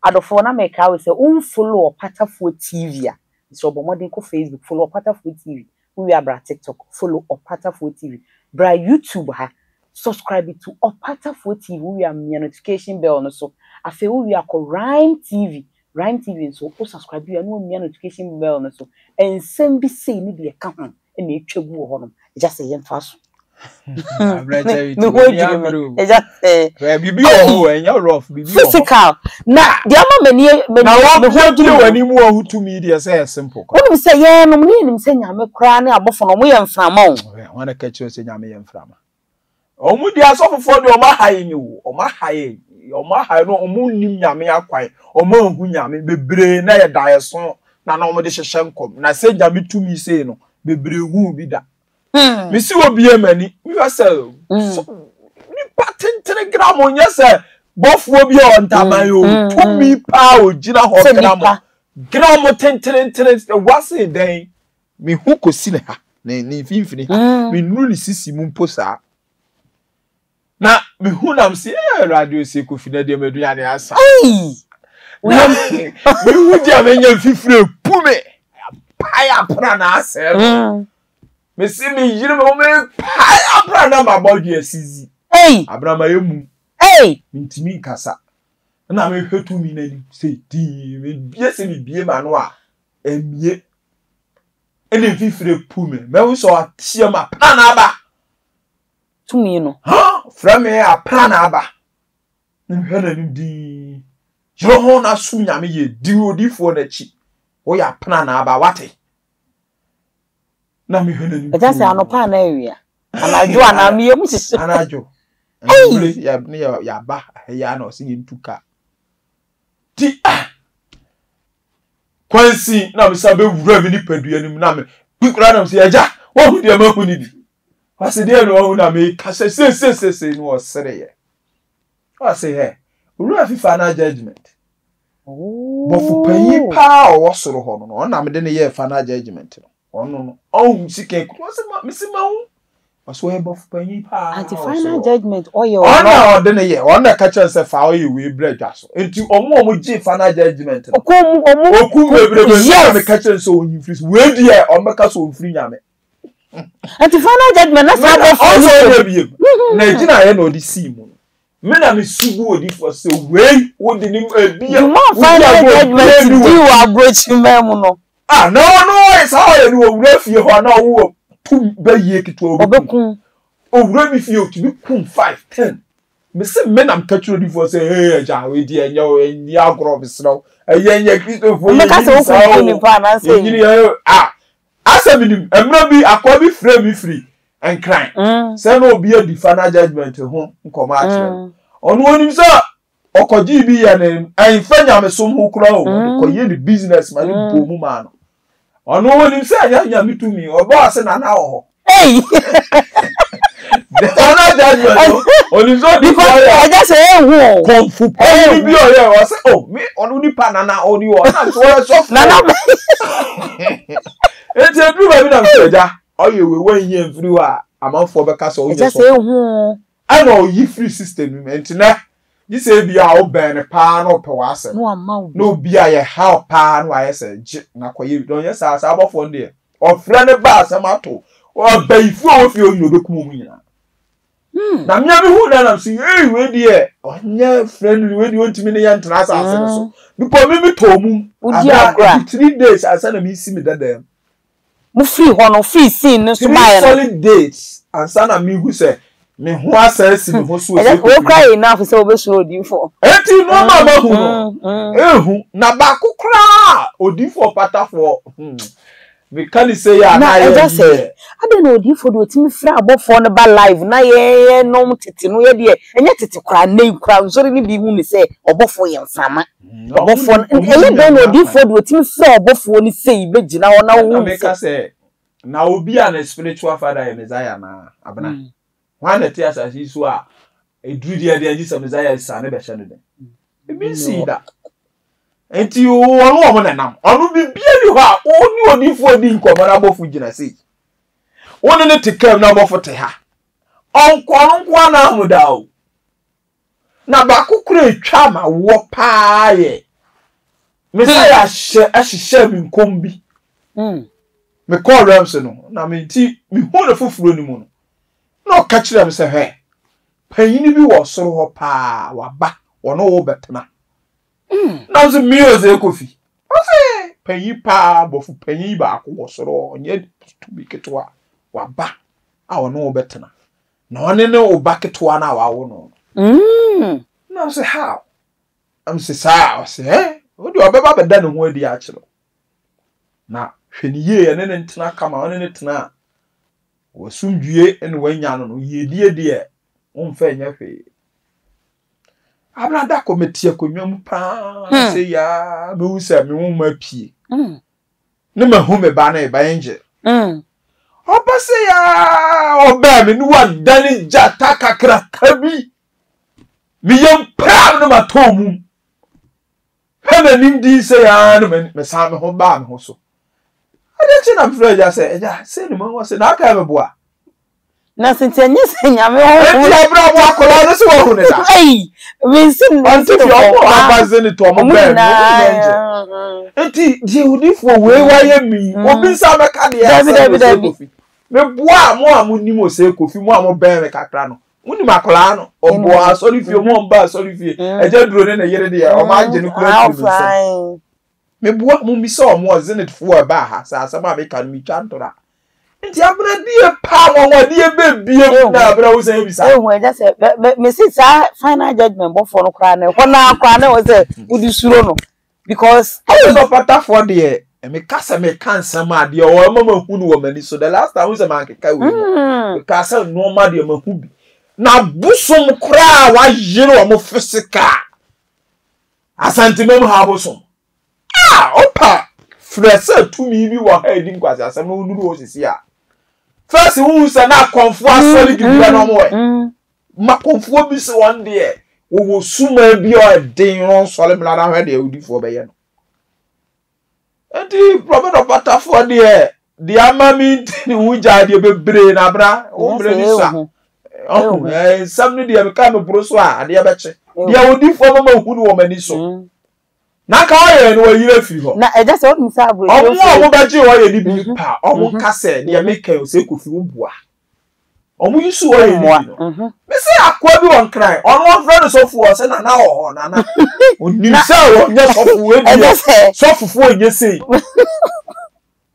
Adɔfoɔ na meka wo sɛ wonfollow Ɔpatafoɔ TV a, mesrɛ wo bɔ mmɔden kɔ Facebook follow Ɔpatafoɔ TV. Wowie a bra TikTok follow Ɔpatafoɔ TV. Bra YouTube ha subscribe to Ɔpatafoɔ TV. Wowie a mia notification bell no so. Afei wowie a kɔ Rhyme TV. Rhyme TV nso wo subscribe wie a na wamia notification bell no so. Nsɛm bi sei ne deɛ ɛka ho na ɛtwa gu wɔ hɔnom. Gya sɛ yɛmfa so. Me ho adwiri me. Ɛgya sɛ. Biribi wɔ hɔ ɛnyɛ rough biribi wɔ hɔ. Physical na deɛ ama m'ani m'ani me ho adwiri me. Na wɔn mu wɔn tumi deɛ sɛ yɛ simple. Wonim sɛ yɛn nom ne yɛnim sɛ nyame koraa ne abɔfo no wɔn yɛ mframa o. Wɔn na kɛkyerɛ sɛ nyame yɛ mframa. Wɔn deɛ asɔfofoɔ deɛ wɔn aha yɛn o wɔn aha yɛn wɔn aha yɛn no wɔn nnim nyame akwan wɔn anhu nyame bebree na yɛ daeɛso na na wɔn de hyehyɛ nkɔm na sɛ nyame tumi sei no bebree hu bi da. Hmm. Mesi wɔ bie m'ani mehwɛ sɛ hmm. nipa tentene gram nyɛ sɛ bɔfoɔ bi a ɔntaban o hmm, tumi paa ogyina hɔ gram gram tentenentene wase dɛn mehu kɔsi ne ha ne ne mfimfini ha menuru ne sisi mu mpo saa na mehu nam se eh, awurade ose kofi na deɛ m'aduane asa mehu deɛ menya mfifire pu me pae apra na asɛe no mm. mese meyere me ho mepae apra na mabɔ dwe asizi abra ma yɛ mu mentumi nkasa na mehwɛ tumi no anim sɛ dii mebie sɛ mebie ma no a ɛmie ɛna mfifire pu me mahu sɛ ɔteɛ mu apra na aba tumi no. Hã! Frɛ me apra na aba. Na mehwɛ n'anim dinn. Yere ho na som Nyame yie. Di odiyifoɔ no akyi. Woyɛ apra na aba, wate? Na mehwɛ n'anim Ɛgya sɛ anɔpa anaa awia? Anadwo anaa meyɛ mu hyehye. Anadwo. Anwummere yɛ ne yɛ yɛaba ha yi ara na ɔsɛ yɛntu kaa. Ti ah! Kwansin na mesan bɛwura me nipadua no mu na me kura na mesɛ agya woahu deɛ mahu no bi. Ɔse deɛ na ɔhu na meka sɛ seiseiseisei no ɔsereeɛ. Ɔse hɛ, owura fi final judgment. Bɔfo panyin paa a ɔwɔ soro hɔ no no, ɔno na mede no yɛɛ final judgment no. Ɔno no, ɔhu sika kuru. Ɔse ma, mese mahu. Ɔse ɔyɛ bɔfo panyin paa Anti final judgment ɔyɛ ɔno. Ɔno na ɔde no yɛ, ɔno na ɛka kyerɛ no sɛ fa ɔyɛ wei brɛ dwa so. Nti ɔmo a ɔmo gyee final judgment no. Ɔkɔm ɔmo. Okum bebrebe. Yes. Na meka kyerɛ no sɛ ɔnyi mfiri so. Wei deɛ ɔmo bɛka sɛ ɔmfiri Nyame. Nti final judgment na saa bɔfoɔ no ɔnyɛ biem na egyina yɛ na ɔde sii mu no me na me su gu odifoɔ sɛ wei wode ne ebi a wodi final judgment di wɔ aburokyi mu no. Ah na ɔno ɔyɛ saa ɔyɛ no owura fie hɔ na ɔwɔ tum bɛyie ketewa ɔbɛkum owura bi fie otumi kum 5 10 mese me na meka kyerɛ odifoɔ sɛ ee agya wei deɛ ɛnyɛ o ɛnni agorɔ mesrɛ wo ɛyɛ nyɛ kristofoɔ yɛ nyini saa o yɛ nyini yɛ ah Asɛ menim, mmerɛ bi akoa bi frɛɛ me firi Nkran sɛ na obi adi final judgement ho nkɔmmɔ akyerɛ no. Ɔno ɔnim sɛ ɔkɔgyee bi yɛ ne ɛmfa nyamesom ho koraa o, ɔde kɔyɛ ne business ma ne bɔɔ mu maa no. Ɔno ɔnim sɛ ɛnyɛ nyame tumi, ɔbɔɔ ase nana wɔ hɔ. Hey! The final judgement no, ɔnim sɛ ɔdi Because ɔyɛ ɛgya sɛ ɛnhu o. kɔnfo panyin bi ɔyɛ ɔsɛ oh me ɔno nipa nana ɔni hɔ ɔna nso ɔyɛ sɔfo. Nana bɛ. Eti eduru baabi na nso ɛgya ɔyɛ wei wɔnyi mfiri hɔ a amanfoɔ bɛka sɛ ɔnyɛ Ɛgya sɛ sɔfo. ɛnhu o. Ɛna ɔyi firi system no mu nti nɛ gye sɛ ebi a wobɛn no paa na ɔpɛ w'asɛm Na wama wo bi. na obi a yɛ haw paa na wayɛ sɛ gye na kɔyɛ bi na ɔnyɛ saa saa abɔfoɔ no deɛ ɔfrɛ no ba asɛm ato ɔbayifo a wɔfie hɔ nyina ɔbɛkum wɔn nyinaa na mmea bi hu na nam so ei wei deɛ ɔnyɛ friendly wei deɛ ɔntumi ne yɛ ntena asase no so because me me tɔɔ mu Wodi agorɔ a. abira 3 days ansa na mesi me dada mu Mo firi hɔ no, firi scene no so Three baeɛ no. solid days ansa na mehu sɛ me ho asan asi me ho so Ɛyɛ sɛ wei kofi. koraa yɛ enough sɛ wobɛsuro odiyifoɔ. Enti nneɛma a mahu no, ehu. Na baako koraa a odiyifoɔ patafoɔ, hmm, meka ne sei a Na na ayɛ ɛgya ayi sɛ, deɛ. adɛn na odiyifoɔ deɛ ɔtumi frɛ abɔfoɔ no ba live na yɛn yɛnom tete no yɛ deɛ, ɛnyɛ tete koraa, nnɛ yi koraa nsɔre no bi hu no sɛ ɔbɔfoɔ yɛ mframa. Ɔbɔfoɔ no, ɛyɛ dɛn na odiyifoɔ deɛ ɔtumi frɛ ɔbɔfoɔ no sei bɛgyina hɔ na Ɛna wohu no meka sɛ. sɛ, na obi a ne spiritual father yɛ Messiah anaa? Abena, hwan na ɛte asase yi so a ɛduru deɛ deɛ gye sɛ Messiah siane bɛhyɛ no den? Ebi nsii da. Nti ɔno wɔn na nam. Ɔno bibia ni hɔ a ɔne odiyifoɔ di nkɔmmɔ na abɔfo gyina sei. Wo ne ne te kam na abɔfo te ha. Ɔnko ɔno nko ara na ahu da o. Na baako koraa etwa ma woɔ paa yɛ Messiah hyɛ ɛhyehyɛɛ me nkɔm bi. Me kɔɔ realms no na me nti me hu no foforɔ no mu no na ɔka kyerɛɛ me sɛ hwɛ panyini bi wɔ soro hɔ paa waba ɔne wo bɛtena. Na nso me ɔsɛ Kofi ɔsɛ panyin paa bɔfo panyin baako wɔ soro hɔ ɔnyɛ tumi ketewa waba a ɔne wo bɛtena. Na ɔne ne wo ba ketewa no a wawo no no. Mm. Na ɔsɛ how? Na mese saa? Ɔse ɛ, wo deɛ ɔbɛba bɛda ne ho adi akyerɛ wo. Na hwɛ ne yie, ɛne ne ntena kama, ɔne ne tena a, wasomdwie ne wanya no no, yiedie deɛ, womfa nyɛ hwee. Abena da kɔ mete akonnwa mu paa hmm. sɛ yaa mehu sɛ me nwoma pie. Hmm. Ne mahu me ba no ɛba angel. Hmm. Ɔba sɛ yaa ɔbɛn me ne wadane gyata kakraka bi. Me yam pram no matɔ mu. Hwɛ n'anim din sɛ yaa no mesan me ho baa me ho so. Adeɛ kye na mefrɛ agya sɛ agya sɛ ne mu ɔsɛ na aka meboa. Na sɛ nti ɛnyɛ sɛ nyame honhom. Enti abira mo akwadaa no sɛ wahu ne da. Ei, mensi Ɔnte fie ɔmo a ɔba ze ne to ɔmo bɛn no ɔmo nyinaa nkyɛ. Nti deɛ odifoɔ wei wayɛ mi obi nsa bɛka deɛ asɛm no Osei Kofi. Meboa mo a mo nim Osei Kofi mo a mo bɛn me kakra no. Mo nim akwadaa no ɔbɔ asɔre fie mo ɔmba asɔre fie agya duro ne ne yere deɛ ɔmo agye no kura firi me nsam. Meboa mo misa ɔmo a Zenith foɔ ɛbaa ha sɛ asɛm a meka no metwa ntora. Nti abena die paa nwanwadeɛ bɛ biem na abena wo sɛ ebisa. Ehu ɛgya sɛ bɛ bɛ mesi saa final judgement bɔfoɔ no koraa no ɛhɔ naa koraa na ɛwɔ sɛ wode suro no because. Ɛyɛ sɛ ɔpatafoɔ deɛ meka sɛ meka nsɛm a deɛ ɔwɔ ɛma mahu no wɔ m'ani so the last time wo sɛ mankeka wei no meka sɛ nneɛma deɛ mahu bi na bosom koraa wayere wɔn physical. Asantemam ha abosom a ɔpa frɛ sɛ tumi bi wɔ ha edi nkwaseasɛm na woduru hɔ sisi a first wohu sɛ na akɔmfoɔ asɔre dibea na ɔmo ɛ ma kɔmfoɔ bi sɛ wɔn deɛ wɔwɔ suma bi a ɛden na ɔnsɔre mmra na ahwɛ deɛ odifoɔ bɛyɛ no. Nti Prɔfɛt ɔpatafoɔ deɛ deɛ ama me nti ne ho gyaa deɛ bebree na abena wo mmerɛ ni sa ɔho nsɛm no deɛ meka me boro so a adeɛ bɛkye deɛ odifoɔ ma mahu no wɔ m'ani so mm. na nka ɔyɛ no wɔyere afiri hɔ na ɛgya sɛ wonim sɛ aborɔkyerɛfoɔ ɔmo a ɔmo bɛgye ɔyɛ no bi mhm. pa ɔmo mhm. nka sɛ deɛ mhm. meka yi sɛ kofi wo boa Ɔmo yi so ɔyɛ ne bi no. Mhm. Mese akoa bi wɔ nkran, ɔno ɔmfrɛ no sɔfo ɔsɛ nana wɔ hɔ nana. Onim sɛ ɔnyɛ sɔfo wei deɛ sɔfofoɔ nyɛ sei.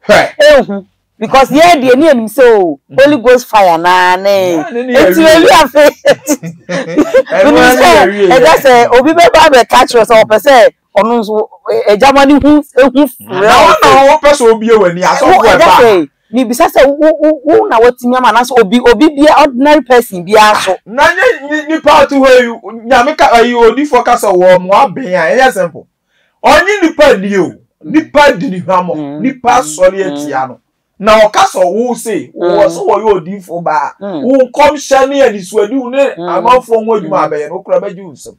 Hwɛ. Ehu because yɛn deɛ ne yɛnim sɛ o mhm. Holy Ghost fire naa ne eti ewi afe menim sɛ ɛgya sɛ obi bɛba abɛka kyerɛ sɛ ɔpɛ sɛ ɔno nso agya ma ne hu ehu frɛ na wɔn na wɔpɛ sɛ obie w'ani asɔfo ɛba ɛgya sɛ mibisa sɛ wo wo wo na watumi ama anaasɛ obi obi bia ordinary person biara so. Na nye nipa ɔte hɔ yi nyame ka ayi odifoɔ ka sɛ wɔ mo abɛn a ɛnyɛ simple ɔnye nipa nie o nipa di ne hwamɔ mm. nipa asɔre atia no na ɔka sɛ wo se wɔ sɛ wɔyɛ odifoɔ baa mm. wo nkɔmhyɛ ne anisoadiw ne mm. amanfoɔ ho adwuma abɛyɛ no wokora bɛgye wo nsam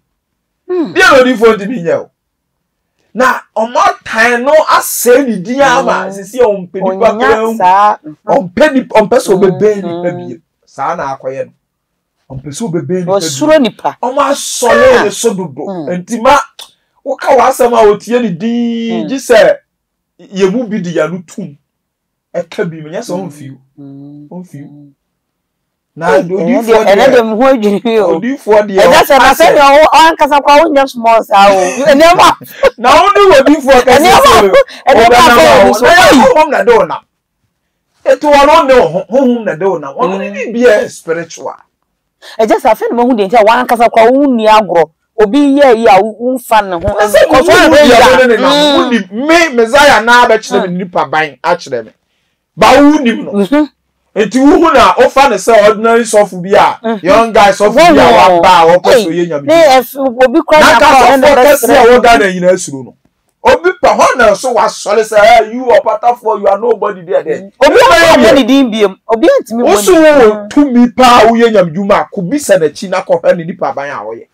Deɛ na odiyifoɔ ntumi nyɛ o. Na ɔmatan no asɛe ne din ama mm. sisi a ɔmpɛ nipa koraa hu. Ɔmpɛ nipa ɔmpɛ sɛ ɔbɛbɛn nipa mm. biem. Saa na akɔyɛ no. Ɔmpɛ sɛ ɔbɛbɛn nipa biem. Ɔsuro nipa. Ɔmo asɔre ne so dodo. Mm. Nti ma woka w'asɛm a otie ne din gye sɛ yɛn mu bi de yɛn ano tum ɛka bi mu nyɛ sɛ ɔmfiw. Ɔmfiw. Na odiifoɔ deɛ ɛnɛ deɛ meho adwiri mi o odiifoɔ deɛ ɛgya sɛ na sɛdeɛ ɔwo ankasa koraa wonyɛ small saa o nneɛma na wo ne odiifoɔ kɛse sɛ nneɛma afɔ wɔ so na honhom na de wo nam eto wɔn no ne wo honhom na de wo nam wɔn ne biribiara spiritual ɛgya sɛ afei na mahu deɛ nti a wɔankasa koraa wonni agorɔ obi yɛ yi a womfa ne ho ɛsɛ kɔsɔ ahwɛ yi a ne nam wonim me Messiah naa bɛkyerɛ me nipa ban akyerɛ me Ba wo nim no. Mhm. Nti wohu na wofa no sɛ ordinary sɔfo bi a mhm. young guy sɔfo bi a waba a wɔpɛ sɛ ɔyɛ nyame obi kora na nka sɔfoɔ kɛse a wɔ Ghana nyinaa suro no. Obi pɛ hɔ na so wasɔre sɛ hey, you ɔpatafoɔ you are nobody there there. Mm. Obi a wɔbɔ ne din biem. Obi antumi bɔ ne din. Woso wɔ tumi paa woyɛ nyame dwuma a kobisa n'akyi na kɔhwɛ ne nipa ban a ɔyɛ.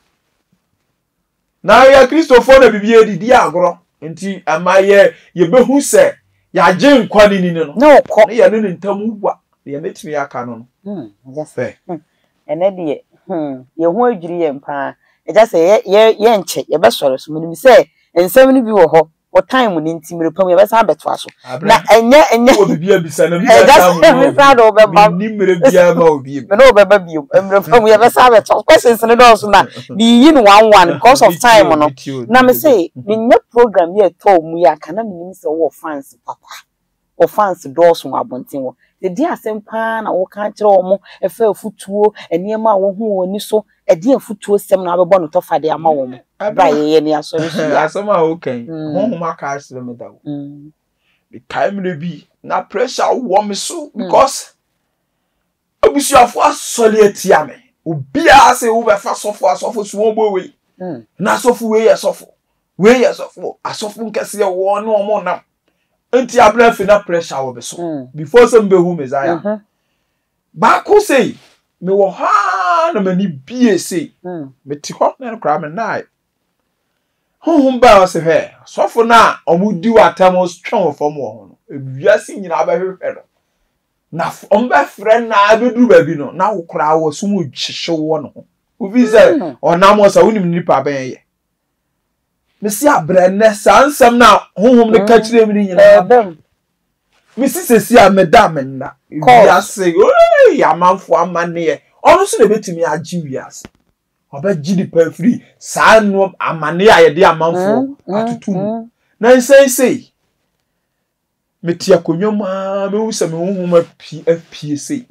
Na yɛ Kristofoɔ na biribi adidi agorɔ nti ɛma yɛ yɛbɛhu sɛ yɛagye nkwa ne nini no na ɔkɔ ne yɛne ne ntam wa deɛ mɛtumi aka no no hmm, fɛ hmm, ɛnɛ deɛ hmm, yɛn ho adwiri yɛn paa ɛgya sɛ yɛ yɛ yɛnkyɛ yɛbɛsɔre so menim sɛ nsɛm no bi wɔ hɔ wɔ time no nti mmerɛ pa mu yɛbɛsan abɛtoa so na ɛnyɛ ɛnyɛ wɔ biribi abisa na bisa time no bisa de wobɛba menni mmerɛ biara ma obi me ne wobɛba bio mmerɛ pa mu yɛbɛsan abɛtoa so questions no dɔɔso na meyiyi no one one because of time no na me se menyɛ program yi a ɛtɔɔ mu yi a ka na menim sɛ wowɔ fans papa wɔ fans dɔɔso wɔ abɔnten hɔ. Ɛdeɛn asɛm paa na woka akyerɛ wɔn ɛfa afutuo, nneɛma a wɔhu wɔ wɔn ani so, ɛdeɛn afutuo sɛm na wabɛbɔ no tɔfa de ama wɔn berɛ a yɛyɛ ne asɔre so yi a? Asɛm a woka yi, honhom aka akyerɛ me da o. Mekae mmerɛ bi na pressure wɔ me so because abusuafo asɔre atia me. Obiara sɛ wobɛfa sɔfo asɔfo so wɔn bɔ wei. Na asɔfo wei yɛ sɔfo. Wei yɛ sɔfo. Asɔfo nkɛseɛ wɔn ne wɔn nam. Nti abere afi na pressure wɔ me so. Before sɛ mbehu Messiah. Baako sei, mewɔ hɔ ara na m'ani bie sei. Mete hɔ na koraa me nnae. Honhom baa ɔse hwɛ, sɔfo no a wɔdi w'atam twe wo fam wɔ ho no, wiase nyinaa bɛhwehwɛ no. Na wɔbɛfrɛ no ara bɛduru baabi no, na wo koraa wɔ so mu hyehye wɔ ne ho. Wofi sɛ ɔnam hɔ sɛ wonim nipa bɛn yɛ. Mesi abrɛ nnɛ saa nsɛm no a honhom no ka kyerɛ me no nyinaa ba. Mesi sɛsi a meda menna. Wiase, oii, amanfoɔ amanneɛ. Ɔno nso na ɛbɛtumi agye wiase. Ɔbɛgye nipa afiri saa nnoɔma amanneɛ a yɛde amanfoɔ atoto mu. Na nsɛn sei, mete akonnwa mu ara mehu sɛ me honhom apue apue sei.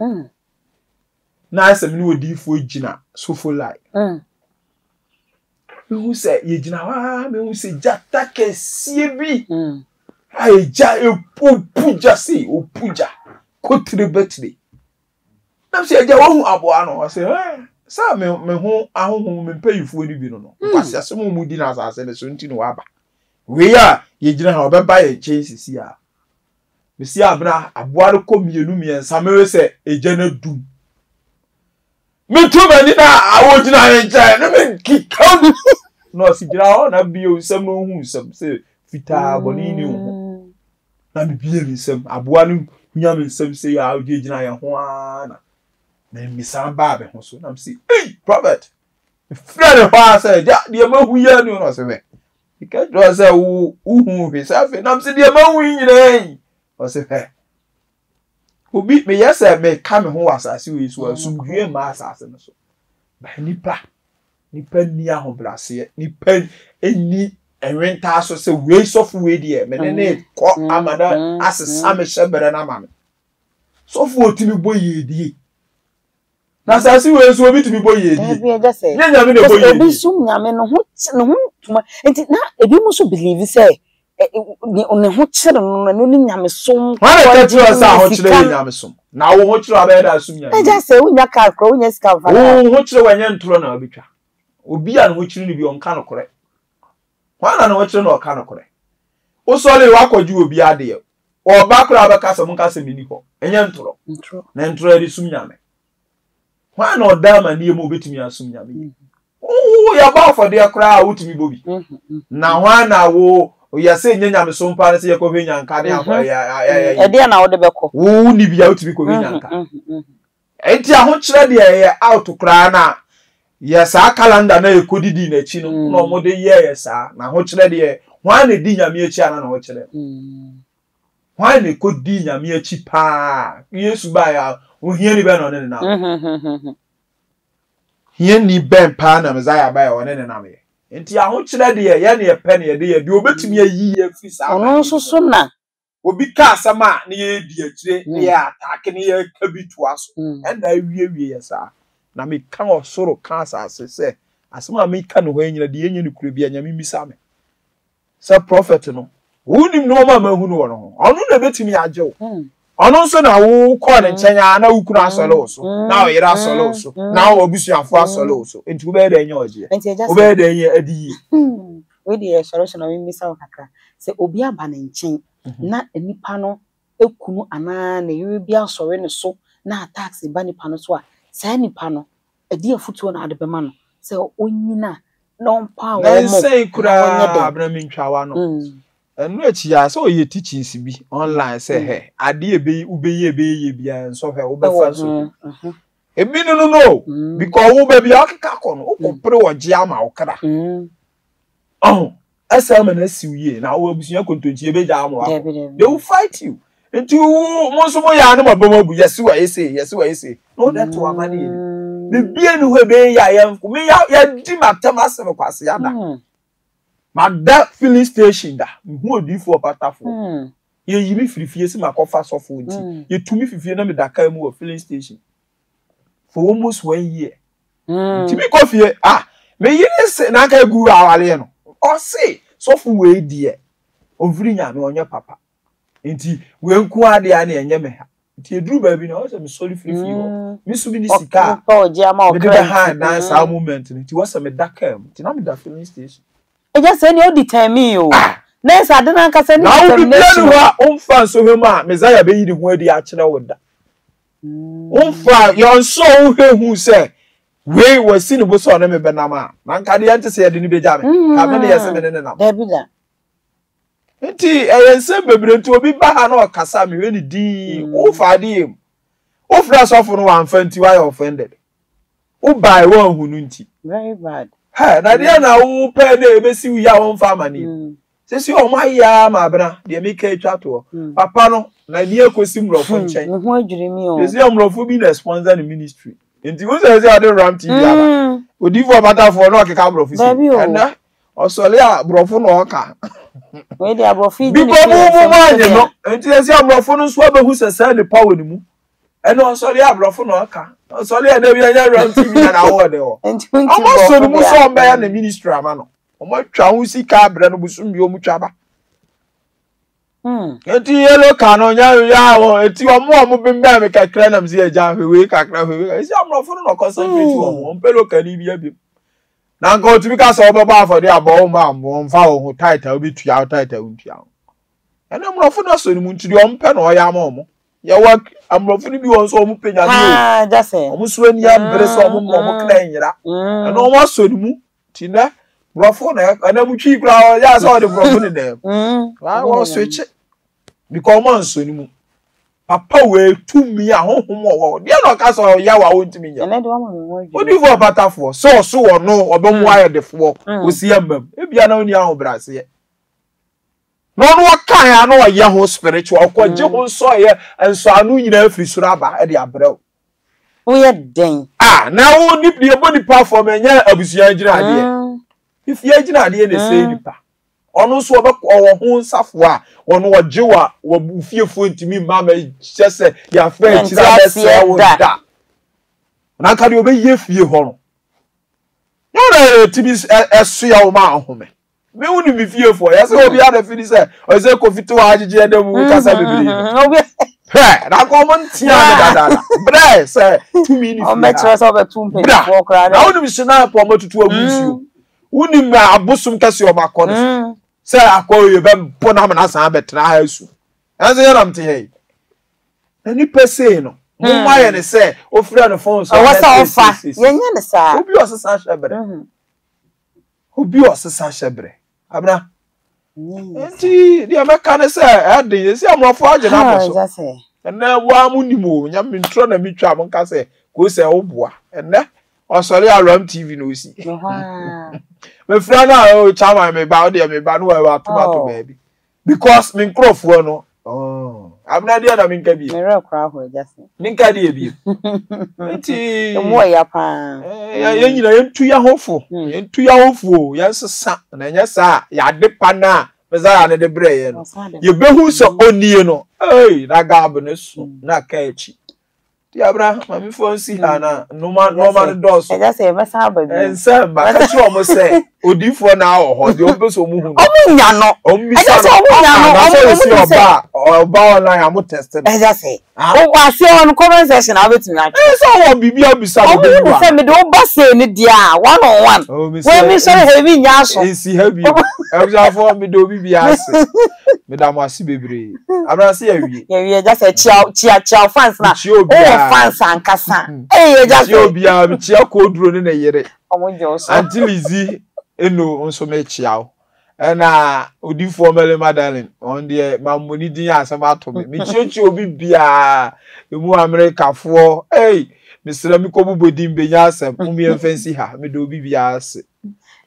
Na ayɛ sɛ me ne odiyifoɔ gyina sofo line. Mehu sɛ yɛgyina hɔ ara mehu sɛ gyata kɛseɛ bi a egya opu gya sei opu gya kotire bɛtire. Na sɛ agya wahu aboa no ɔsɛ ɛɛ sɛ me me ho ahohom me mpanyinfoɔ no bi no no nkwasi asɛm a wɔn di na asase no so nti na waba. Wei a yɛgyina ha ɔbɛba yɛn nkyɛn sisi a. Mesi abena aboa no kɔ mmienu mmiɛnsa mewe sɛ egya no adum. Metu m'ani na wogyina ne nkyɛn na mekeka mu. Na ɔsi gyina hɔ na bie nsɛm na ohu nsɛm sɛ fitaa bɔne ni wo ho. Na mebie me nsam aboa no hunya me nsam sɛ yɛ a ogyinagyina yɛn ho ara na mesan baa me ho so na mesi ei prophet mefrɛ ne hɔ a sɛ agya deɛ mahu yɛ ne ɔno ɔsɛ hwɛ meka kyerɛ sɛ wo wohu hwe sɛ afei nam sɛ deɛ mahu yi nyinaa yi ɔsɛ hwɛ Obi, meyɛ sɛ meka me ho wɔ asase wei so a, asomdwoeɛ mma asase no so. Ba nipa, nipa nni ahobrɛaseɛ, nipa nni nwentaa so sɛ wei sɔfo wei deɛ me ne ne kɔ ama no asesa me hyɛberɛ no ama me. Sɔfo otumi bɔ yiedie. Na asase wei nso obi tumi bɔ yiedie. Dabi agya sɛ. Nyɛ nyame na ɛbɔ yiedie. Obi som nyame no ho ne ho ntoma nti na ebi mu nso believe sɛ ne ho kyere no no ɛno ne nyamesom. Wɔn na ɛka kyerɛ sɛ ahokyerɛ yɛ nyamesom. Na wo ho kyerɛ abɛyɛ dɛ asom nyame. Agya sɛ wonya car korɔ wonya sika mfa car. Wo ho kyerɛ wɔ ɛnyɛ ntorɔ na wobɛtwa. Obi a ne ho kyere no bi ɔnka nokorɛ. Hwan na ne ho kyere na ɔka nokorɛ? Wosɔre wakɔgye obi adeɛ. Ɔba koraa bɛka sɛ monka sɛ menni hɔ. Ɛnyɛ ntorɔ. Na ntorɔ yɛde som Nyame. Hwan na ɔda amanneɛ mu obɛtumi asom Nyame yie? Wo yɛbɔ afɔdeɛ koraa a wotumi bɔ bi. Na hwan na wo yɛsɛ nyɛ nyamesom paa ne sɛ yɛkɔhwɛ nyanka ne akɔ ɛdeɛ na wode bɛkɔ. Wo ni bi a wotumi kɔhwɛ nyanka. Enti ahokyerɛ deɛ ɛyɛ out koraa na yɛ saa calendar na yɛkɔdidi n'akyi no na wɔn de yɛɛ saa na ahokyerɛ deɛ hwan na ɛdi nyame akyi ana na ɔkyerɛ hwan na ɛkɔdi nyame akyi paa Yesu baeɛ a ohiani bɛn na ɔne ne nam hiani bɛn paa na Messiah baeɛ ɔne ne nam yɛ nti ahokyerɛ deɛ yɛ ne yɛpɛ ne yɛde yɛ deɛ obɛtumi ayi yɛ afiri saa ɔno nso so na Obi ka asɛm a na yɛdi akyire na yɛ ataake na yɛka bi toa so. Ɛna awiewie yɛ saa. Na meka ɔsoro ka asase sɛ asɛm a meka no hɔ yi nyina deɛ ɛnyɛ nokorɛ biara Nyame mmisa me. Sɛ prophet no, wonim nnoɔma a mahu no wɔ no ho. Ɔno na ɛbɛtumi agye wo. Ɔno nso na wokɔɔ ne nkyɛn a na wo kunu asɔre wo so, na wo yere asɔre wo so, na w'abusuafoɔ asɔre wo so. Nti wobɛyɛ dɛn anya ɔgyeɛ? Wobɛyɛ dɛn anya adi yie? Wei deɛ yɛsɔre so na memmisa wo kakra. Sɛ obi aba ne nkyɛn na nipa no kunu anaa ne yere bi asɔre ne so na attacks ba nipa no so a, saa nipa no, ɛdeɛn afotuo na wode bɛma no sɛ ɔnnyina na ɔmpaw wɔn mo na Nansɛn ɔnyɛ dɛn? koraa abena mentwa w'ano. Ɛno akyi a sɛ ɔyɛ teachings bi online sɛ hɛ adeɛ ɛbɛyi wobɛyi ɛbɛyɛ yie biara nsɔhwɛ wobɛfa nsɔhwɛ. Ebi no no no because wo baabi a ɔkeka kɔ no wokɔ pere ɔgye ama wo kra. Ɔho ɛsɛ ama no asiw yie na wo abusua kontonkyi ebegya ama wakɔ. They will fight you. Nti wo mo nso mo yɛ ano ma bɛn abu yɛsi wa yɛsi yɛsi wa yɛsi na ɔde to ama ne yɛ ni. Bibie ni hɔ ebe yɛ yɛn me ya yɛdi ma tɛm asɛm kwasi ada. Ma da filling station da mehu odiifoɔ patafoɔ. Yɛyi me firi fie sɛ makɔfa sɔfo nti. Mm. Yɛtu me firi fie na meda kaa mu wɔ filling station for almost one year. Mm. Nti mekɔ fie ah me yere se na anka egu awareɛ no. Ɔse sɔfo wei deɛ ɔmfiri nyame ɔnyɛ papa. Nti wei nko ara deɛ a na ɛnyɛ me ha. Nti eduru baabi na ɔsɛ mesɔre firi fie hɔ. Mm. Me so mini sika a mede bɛhan dan saa mm. moment no. Nti wɔsɛ meda kaa mu. Nti na meda filling station. Ɛgya sɛ nea odi tɛn mi o. Ah! Na ɛsɛ ade no ankasa ne determination. Na wo bibia ni hɔ a womfa nsɔhwɛ mu a Messiah bɛyi ne ho adi akyerɛ wo da. Mm. Womfa yɛnsɔ wo hwɛ hu sɛ wei wasi ne bo sɛ ɔne me bɛnam a na nka deɛ nte sɛ yɛde no bɛgya me. Ka me ne yɛsɛ me ne ne nam. Dabi da. Nti ɛyɛ nsɛm bebree nti obi ba ha na ɔkasa mehwɛ ne din mm. wofa adeɛ mu wofrɛ sɔfo no wamfa nti wayɛ offended wobae woanhu no nti very bad hɛ na deɛ na wopɛ na ɛbɛsi wo yi a wɔmfa amane mm. sɛsi ɔmo ayɛ ara ma abena deɛ meka atwa toɔ mm. papa no na ni akɔsi mmorɔfo hmm, nkyɛn sɛsi mmorɔfo bi na sponsor ne ministry nti wo sɛ sɛ ɔde ram tv aba odiifoɔ batafoɔ na ɔkeka mmorɔfo si ɛnɛ Ɔsɔre a borɔfo na ɔka. Wei de aborɔfo yi di ne fi mu mu anye no. Nti ɛsɛ aborɔfo no nso abɛhu sɛ saa nipa wɔ ne mu. Ɛna ɔsɔre a aborɔfo na ɔka. Ɔsɔre a dabi ɛnyɛ round TV na na awɔ de hɔ. Ɔmo asɔ ne mu sɛ ɔmbɛyɛ ne ministry ama no. Ɔmo atwa ho sika abrɛ no bosom bi ɔmo twa ba. Hmm. Nti yellow car no nya ya wɔ eti ɔmo a ɔmo bembɛn me kakra nam si agya hwɛ wei kakra hwɛ wei. Esi aborɔfo no na ɔconcentrate wɔn ho. Ɔmpɛ local ni bi abiem. Na anka otumi ka sɛ wobɛbɔ afɔre abɔ wo ma wɔmfa wo ho tight a wobɛtua wo tight a wontua ho. Ɛnna mmorɔfo no asɔ ne mu nti deɛ ɔmpɛ na ɔyɛ ama wɔn. Yɛwɔ mmorɔfo no bi wɔn nso wɔn pɛ nyame o. Wɔn nso ani abere sɛ wɔn ma wɔn kra nyera. Ɛnna wɔn asɔ ne mu nti nɛ mmorɔfo na ɛnna mu twi koraa ɔyɛ sɛ ɔde mmorɔfo ne nɛm. Wɔn switch because wɔn ansɔ ne mu. Papa wei tumi a honhom wɔ hɔ. Deɛ na ɔka sɛ ɔyɛ wa wontumi nyɛ. Odifo ɔpatafoɔ sɛ ɔso wɔ no ɔbɛmu mm. ayɛ defoɔ mm. osi amam. Ebia na ɔni ahobrɛaseɛ. Na ɔno ɔka ya na ɔyɛ ho spiritual ɔkɔgye mm. ho nsɔeɛ nsɔano nyinaa firi soro aba ɛde abrɛ wo. Woyɛ dɛn? Ah, na wo nipa yɛbɔ nipa fam ɛnyɛ abusua gyina adeɛ. Ifie gyina adeɛ na ɛsɛ nipa. Ɔno nso ɔbɛkɔ ɔwɔ ho nsafoa a ɔno ɔgye wo a wo fiefoɔ ntumi mma mɛhyɛ sɛ yɛafa akyire abɛsɛe wo da. Na anka deɛ ɔbɛyɛ fie hɔ no nyɛ wo na ɛtumi ɛsoa wo ma ahome. Me wo nim me fiefoɔ yɛ sɛ obi ada firi sɛ ɔyɛ sɛ kofi to hɔ agyegye ɛda mu kasa bebree no. Hwɛ na anka ɔmo ntea me dadaada brɛ sɛ tumi ne fie ha. Ɔmɛkyerɛ sɛ ɔbɛto mpanyinfoɔ koraa. Na wonim hyena pɔ ɔmo atutu agu nsuo. Wonim abosom kɛse ɔmo akɔ no so sɛ akɔ yɛ bɛbɔ no amena san bɛtena ha asu. Nanso yɛ nam te ha yi. Na nipa sei no, mo ma yɛ ne sɛ ofira ne fon so. Ɛwɔ sɛ ɔfa, yɛnyɛ ne saa. Obi ɔsesa hyɛ brɛ. Obi ɔsesa hyɛ brɛ. Abena. Nti deɛ mɛka ne sɛ ɛden yɛsi amorɔfo agye no abɔ so. Ɛnɛ waa mo nim o, nya me ntorɔ na metwa mo nka sɛ kò sɛ woboa. Ɛnɛ ɔsɔre awuram tv na osi. Mefrɛ no a o chairman me ba wodeɛ me ba no wɔ atom ato baabi. Because me nkurɔfoɔ no oh, abena deɛ na menka bie. Merɛ koraa hɔ agya se. Menka deɛ bie. Nti. Emu ɔya paa. Eh, yɛn nyina yɛntu yɛn ho fo. Hmm. Yɛntu yɛn ho fo o, yɛnsesa. Na ɛnyɛ saa yɛade pa no a Messiah no de brɛ yɛn no. Yɛbɛhu sɛ ɔnie no. Ei, na gab no so hmm. na ka akyi. Ti abra, maame fo nsi ha na nneɛma nneɛma no dɔɔso. Ɛgya sɛ yɛbɛsan aba bio. Ɛnsɛ mma ka kyerɛ wɔn sɛ odiifoɔ na awɔ hɔ deɛ wɔn pɛ sɛ wɔn hu no. Wɔn nya no. Wɔn bisa no. Wɔn nya no. Wɔn hu sɛ ɔba ɔba online a mo test no. Ɛgya sɛ. Wɔ aseɛ hɔ no comment section a wobɛtumi atwerɛ. Ɛyɛ sɛ ɔwɔ biribi abisa no bɛyi wa. Ɔmo sɛ mede wo ba sei ne deɛ a one on one. Wei mi sɔre ha ebi nya aso. Nsi ha bio. Abusuafoɔ meda obi biara ase. Meda mo ase bebree. Abena se yɛawie. Yɛawie agya sɛ kyia kyia kyia fans na. Mekyia obiara. Wowɔ fans ankasa. Ee agya sɛ. Mekyia obiara. Mekyia Koduro ne ne yere. Ɔmo gye wo so. Auntie Lizzy Eno nso mekyia wo. Ɛna odifoɔ Mary Magdalene ɔno deɛ mammɔ ne din a asɛm ato me. Mekyiakyia obi biara. Emu Amerikafoɔ. Ei mesrɛ mekɔbobɔ din bɛnya asɛm. Mom yɛmfa nsi ha. Meda obi biara ase.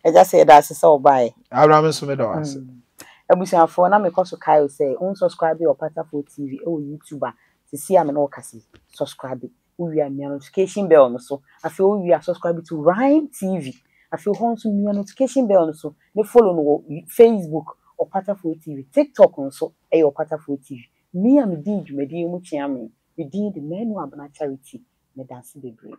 Agya sɛ yɛda ase sɛ wobaeɛ. Abraham nso meda wo ase. Abusuafoɔ na mekɔ so kae wo sɛ wo nsubscribe Ɔpatafoɔ TV wɔ YouTube a, seesei a me ne wo kasa yi, subscribe. Wowie a mia notification bell no so. Afei wowie a subscribe to Rhyme TV. Afei hɔ nso mia notification bell no so ne follow no wɔ Facebook. Ɔpatafoɔ TV, TikTok nso ɛyɛ Ɔpatafoɔ TV. Me a medii dwumadie yi mu kyea me, me din de Manu Abena Charity. Meda ase bebree.